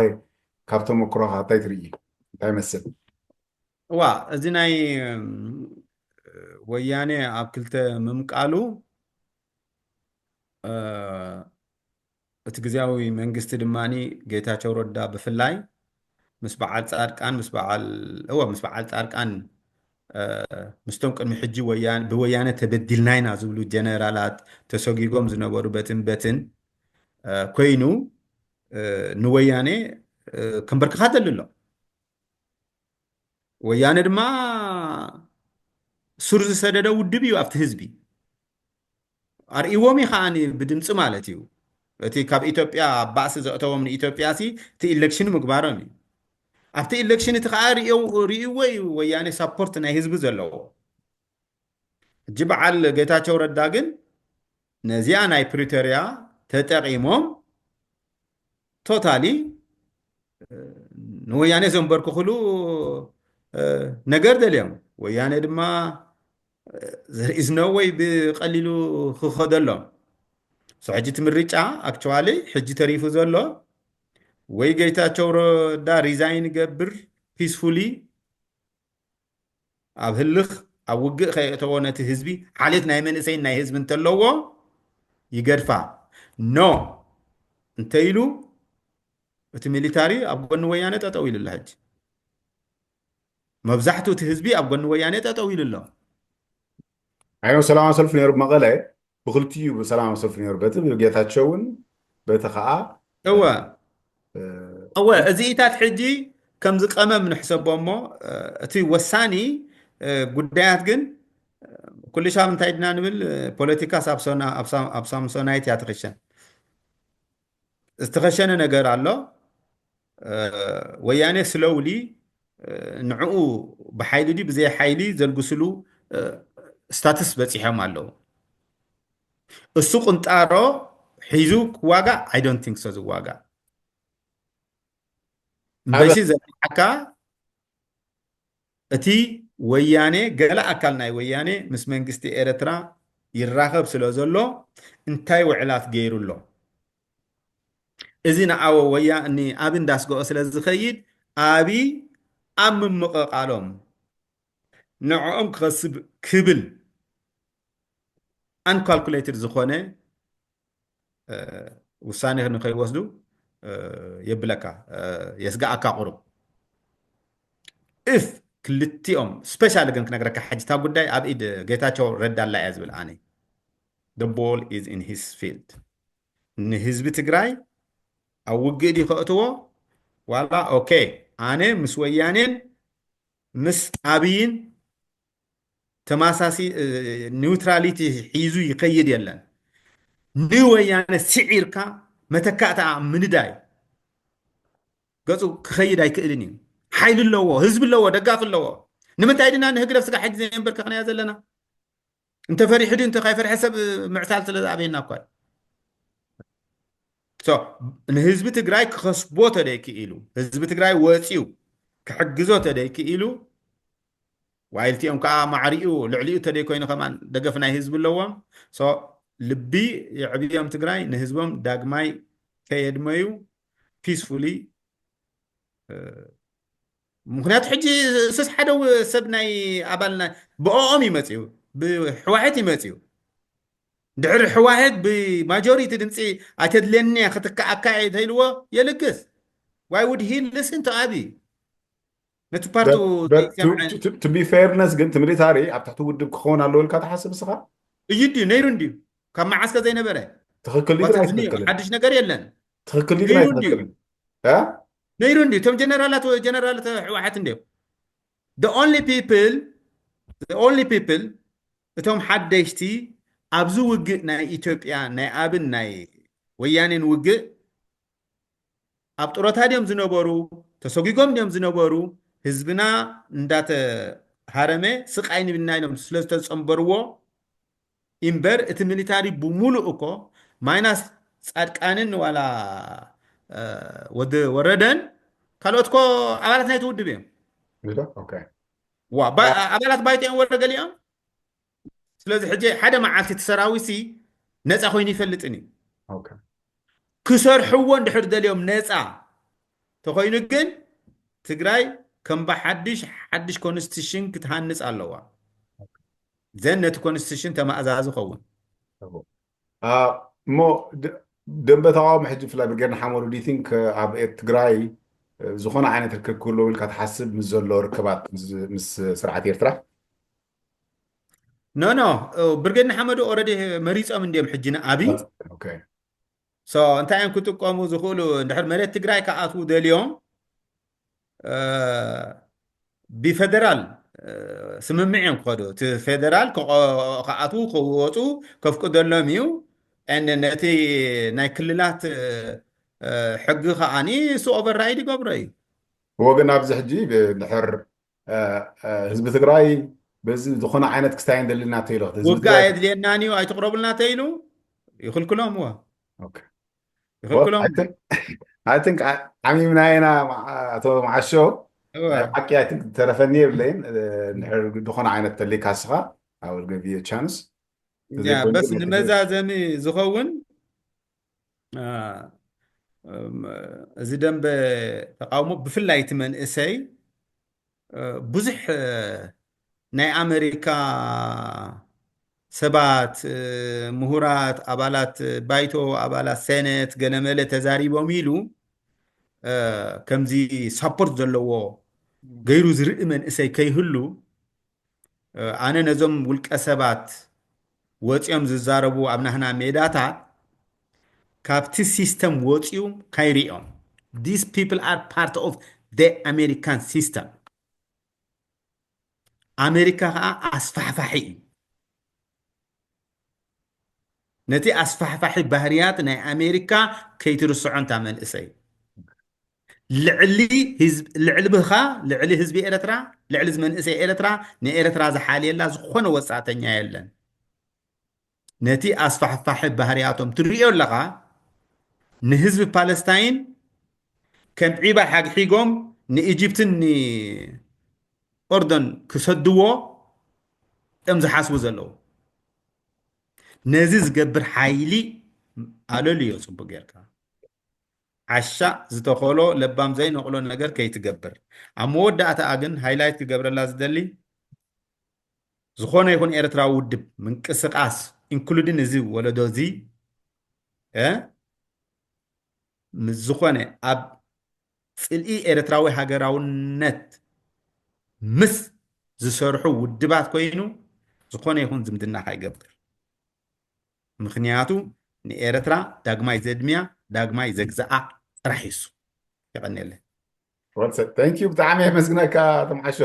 ካብ ተመክሮኻ እንታይ ትርኢ እንታይ መስል እዋ እዚ ናይ ወያኔ ኣብ ክልተ ምምቃሉ እቲ ግዜያዊ መንግስቲ ድማ ጌታቸው ረዳ ብፍላይ ምስ በዓል ፃድቃን ምስ በዓል እወ ምስ በዓል ፃድቃን ምስቶም ቅድሚ ሕጂ ብወያነ ተበዲልና ኢና ዝብሉ ጀነራላት ተሰጒጎም ዝነበሩ በትን በትን ኮይኑ ንወያኔ ከንበርክኻ ደሊ ኣሎ። ወያነ ድማ ሱር ዝሰደደ ውድብ እዩ ኣብቲ ህዝቢ። ኣርእዎም እዩ ከዓኒ ብድምፂ ማለት እዩ። እቲ ካብ ኢትዮጵያ ባእሲ ዘእተዎም ንኢትዮጵያ ሲ እቲ ኢሌክሽን ምግባሮም እዩ። ኣብቲ ኢሌክሽን እቲ ከዓ ርእይዎ እዩ ወያኔ ሳፖርት ናይ ህዝቢ ዘለዎ። ሕጂ በዓል ጌታቸው ረዳ ግን ነዚኣ ናይ ፕሪቶሪያ ተጠቒሞም ቶታሊ ንወያኔ ዘንበርክኽሉ ነገር ደልዮም። ወያኔ ድማ there is no way ብቐሊሉ ክኸደሎም። So ሕጂ እቲ ምርጫ ኣክቹዋሊ ሕጂ ተሪፉ ዘሎ ወይ ጌታቸው ረዳ ሪዛይን ይገብር ፒስፉሊ ኣብ ህልኽ ኣብ ውግእ ከየእተዎ ነቲ ህዝቢ ሓልዮት ናይ መንእሰይን ናይ ህዝቢ እንተለዎ ይገድፋ። ኖ እንተኢሉ እቲ ሚሊታሪ ኣብ ጎኒ ወያነ ጠጠው ኢሉ ኣሎ። ሕጂ መብዛሕትኡ እቲ ህዝቢ ኣብ ጎኒ ወያነ ጠጠው ኢሉ ኣሎ። ኣይ ሰላማዊ ሰልፊ ነይሩ መቐለ ብክልቲኡ ብሰላማዊ ሰልፊ ነይሩ በቲ ብጌታቸውን በቲ ከዓ እወ እወ እዚኢታት ሕጂ ከምዚ ቀመም ንሕሰቦ እሞ እቲ ወሳኒ ጉዳያት ግን ኩሉ ሻብ እንታይ ድና ንብል ፖለቲካ ኣብ ሳምሶናይት እያ ትኽሸን ዝተኸሸነ ነገር ኣሎ። ወያኔ ስለውሊ ንዕኡ ብሓይሊ ድዩ ብዘይ ሓይሊ ዘልግስሉ ስታትስ በፂሖም ኣለዉ። እሱ ቁንጣሮ ሒዙ ክዋጋእ I don't think so ዝዋጋእ እምበይሲ ዘርሓካ እቲ ወያኔ ገለ ኣካል ናይ ወያኔ ምስ መንግስቲ ኤረትራ ይራኸብ ስለ ዘሎ እንታይ ውዕላት ገይሩ ኣሎ? እዚ ንዓወ ወያ ንኣቢ እንዳስገኦ ስለ ዝኸይድ ኣቢ ኣብ ምምቕቓሎም ንዕኦም ክኸስብ ክብል ኣንካልኩሌትድ ዝኾነ ውሳኔ ንከይወስዱ የብለካ የስጋኣካ ቁሩብ እፍ ክልቲኦም ስፔሻሊ ግን ክነግረካ ሕጂ እታ ጉዳይ ኣብ ኢድ ጌታቸው ረዳ ኣላ እያ ዝብል ኣነ the ball is in his field ንህዝቢ ትግራይ ኣብ ውግእ ድዩ ከእትዎ ዋላ ኦኬ ኣነ ምስ ወያኔን ምስ ኣብይን ተማሳሲ ኒውትራሊቲ ሒዙ ይኸይድ የለን። ንወያነ ስዒርካ መተካእታ ምንዳይ ገፁ ክኸይድ ኣይክእልን እዩ። ሓይሊ ኣለዎ፣ ህዝቢ ኣለዎ፣ ደጋፊ ኣለዎ። ንምንታይ ድና ንህግደፍ ስጋ ሕጂ ዘየንበርከኽናያ ዘለና? እንተፈሪሑ ድዩ እንተ ካይፈርሐ ሰብ ምዕሳል ስለ ዝኣበየና እኳ ንህዝቢ ትግራይ ክኸስቦ ተደይክኢሉ ህዝቢ ትግራይ ወፂኡ ክሕግዞ ተደይክኢሉ ዋይልቲኦም ከዓ ማዕሪኡ ልዕሊኡ ተደይ ኮይኑ ከማን ደገፍ ናይ ህዝቢ ኣለዎም። ልቢ የዕብዮም ትግራይ ንህዝቦም ዳግማይ ከየድመዩ ፒስፉሊ ምክንያቱ ሕጂ ስስ ሓደ ሰብ ናይ ኣባልና ብኦም ይመፅዩ ብሕዋሕት ይመፅዩ ድሕሪ ሕዋሕት ብማጆሪቲ ድምፂ ኣይተድልየኒ ክትከኣካ ተይልዎ የልግስ why would he listen to ኣቢ ነቲ ፓርቱ to be fairness ግን እቲ ሚሊታሪ ኣብ ትሕቲ ውድብ ክኸውን ኣለዎ ኢልካ ትሓስብ እስኻ? እዩ ድዩ ነይሩ እንድዩ ካብ መዓስከ ዘይነበረ ትኽክል ድዩ ግን ኣይትኽክልን? ሓድሽ ነገር የለን ትኽክል ድዩ ግን ነይሩ ኣይትኽክልን? ነይሩ እንድዩ እቶም ጀነራላት ጀነራላት ሕወሓት እንድዮም the only people the only people እቶም ሓደሽቲ ኣብዚ ውግእ ናይ ኢትዮጵያ ናይ ኣብን ናይ ወያኔን ውግእ ኣብ ጡረታ ድዮም ዝነበሩ ተሰጒጎም ድዮም ዝነበሩ ህዝብና እንዳተሃረመ ስቃይ ንብና ኢሎም ስለዝተፀንበርዎ ኢምበር እቲ ሚሊታሪ ብሙሉእ እኮ ማይናስ ፃድቃንን ዋላ ወዲ ወረደን ካልኦት ኮ ኣባላት ናይቲ ውድብ እዮም ኣባላት ባይቶ እዮም ወረ ገሊኦም ስለዚ ሕጂ ሓደ መዓልቲ እቲ ሰራዊት ሲ ነፃ ኮይኑ ይፈልጥን እዩ ክሰርሕዎ እንድሕር ደልዮም ነፃ ተኮይኑ ግን ትግራይ ከም ብሓድሽ ሓድሽ ኮንስቲቱሽን ክትሃንፅ ኣለዋ ዘን ነቲ ኮንስቲቱሽን ተማእዛዚ ኸውን እሞ ደንበ ተቃውሞ ሕጂ ብፍላይ ብርጌድ ንሓመዱ do you think ኣብ ትግራይ ዝኾነ ዓይነት ርክብ ክህልዎም ኢልካ ትሓስብ ምስ ዘሎ ርክባት ምስ ስርዓት ኤርትራ ኖ ኖ ብርጌድ ንሓመዱ ኦረዲ መሪፆም እንዲዮም ሕጂ ንኣብይ ኦኬ ሶ እንታይ እዮም ክጥቀሙ ዝኽእሉ? እንድሕር መሬት ትግራይ ክኣትዉ ደልዮም እ፣ ብፌደራል እ፣ ስምምዕ እዮም ክኸዱ። እቲ ፌደራል ክቐ- ክኣትዉ ክወፁ ከፍቅደሎም እዩ። And ነቲ ናይ ክልላት እ፣ እ፣ ሕጊ ከዓኒ እሱ ኦቨርራይድ ይገብሮ እዩ። ወገን ኣብዚ ሕጂ ብድሕር እ፣ እ፣ ህዝቢ ትግራይ በዚ ዝኾነ ዓይነት ክስታይ የደልና ተይሎ ህዝቢ ውግእ ትግራይ ኣየድልየናን እዩ ኣይትቕረቡልና ተይሉ ይኽልክሎም እዎ ኦኬ ይኽልክሎም I think ዓሚምና ኢና ማ- ኣቶ መዓሾ እወ። ናይ ሓቂ I think ተረፈኒ የብለይን እ፣ እንድሕር ዝኾነ ዓይነት ተልካ ስኻ I will give you a chance ያ በስ ንመዛዘሚ ዝኸውን አ፣ እም፣ እዚ ደንበ ተቃውሞ ብፍላይ እቲ መንእሰይ እ፣ ብዙሕ እ፣ ናይ ኣሜሪካ ሰባት እ፣ ምሁራት ኣባላት ባይቶ ኣባላት ሴኔት ገለመለ ተዛሪቦም ኢሉ እ፣ ከምዚ ሳፖርት ዘለዎ ገይሩ ዝርኢ መንእሰይ ከይህሉ እ፣ ኣነ ነዞም ውልቀ ሰባት ወፂኦም ዝዛረቡ ኣብ ናህና ሜዳታት ካብቲ ሲስተም ወፂኡ ካይሪኦም these people are part of the American system ኣሜሪካ ከዓ ኣስፋሕፋሒ እዩ ነቲ ኣስፋሕፋሒ ባህርያት ናይ ኣሜሪካ ከይትርስዖ እንታ መንእሰይ ልዕሊ ህዝብ ልዕሊ ብኻ ልዕሊ ህዝቢ ኤርትራ ልዕሊ መንእሰይ ኤርትራ ንኤርትራ ዝሓልየላ ዝኾነ ወጻእተኛ የለን ነቲ ኣስፋሕፋሒ ባህርያቶም ትርእዮ ኣለኻ ንህዝቢ ፓለስታይን ከም ዒባ ሓግሒጎም ንኢጅፕትን ንኦርዶን ክሰድዎ እዮም ዝሓስቡ ዘለዉ ነዚ ዝገብር ሓይሊ ኣለልዮ ፅቡቅ ጌርካ ዓሻ ዝተኸሎ ለባም ዘይነቕሎ ነገር ከይትገብር ኣብ መወዳእታኣ ግን ሃይላይት ክገብረላ ዝደሊ ዝኾነ ይኹን ኤርትራዊ ውድብ ምንቅስቃስ ኢንክሉድን እዚ ወለዶ እዚ እ፣ ምስ ዝኾነ ኣብ ፅልኢ ኤርትራዊ ሃገራውነት ምስ ዝሰርሑ ውድባት ኮይኑ ዝኾነ ይኹን ዝምድና ካይገብር ምክንያቱ ንኤርትራ ዳግማይ ዘድምያ ዳግማይ ዘግዝኣ ጥራሕ ይሱ የቀንየለ ተንኪዩ ብጣዕሚ የመስግነካ ተምዓሾ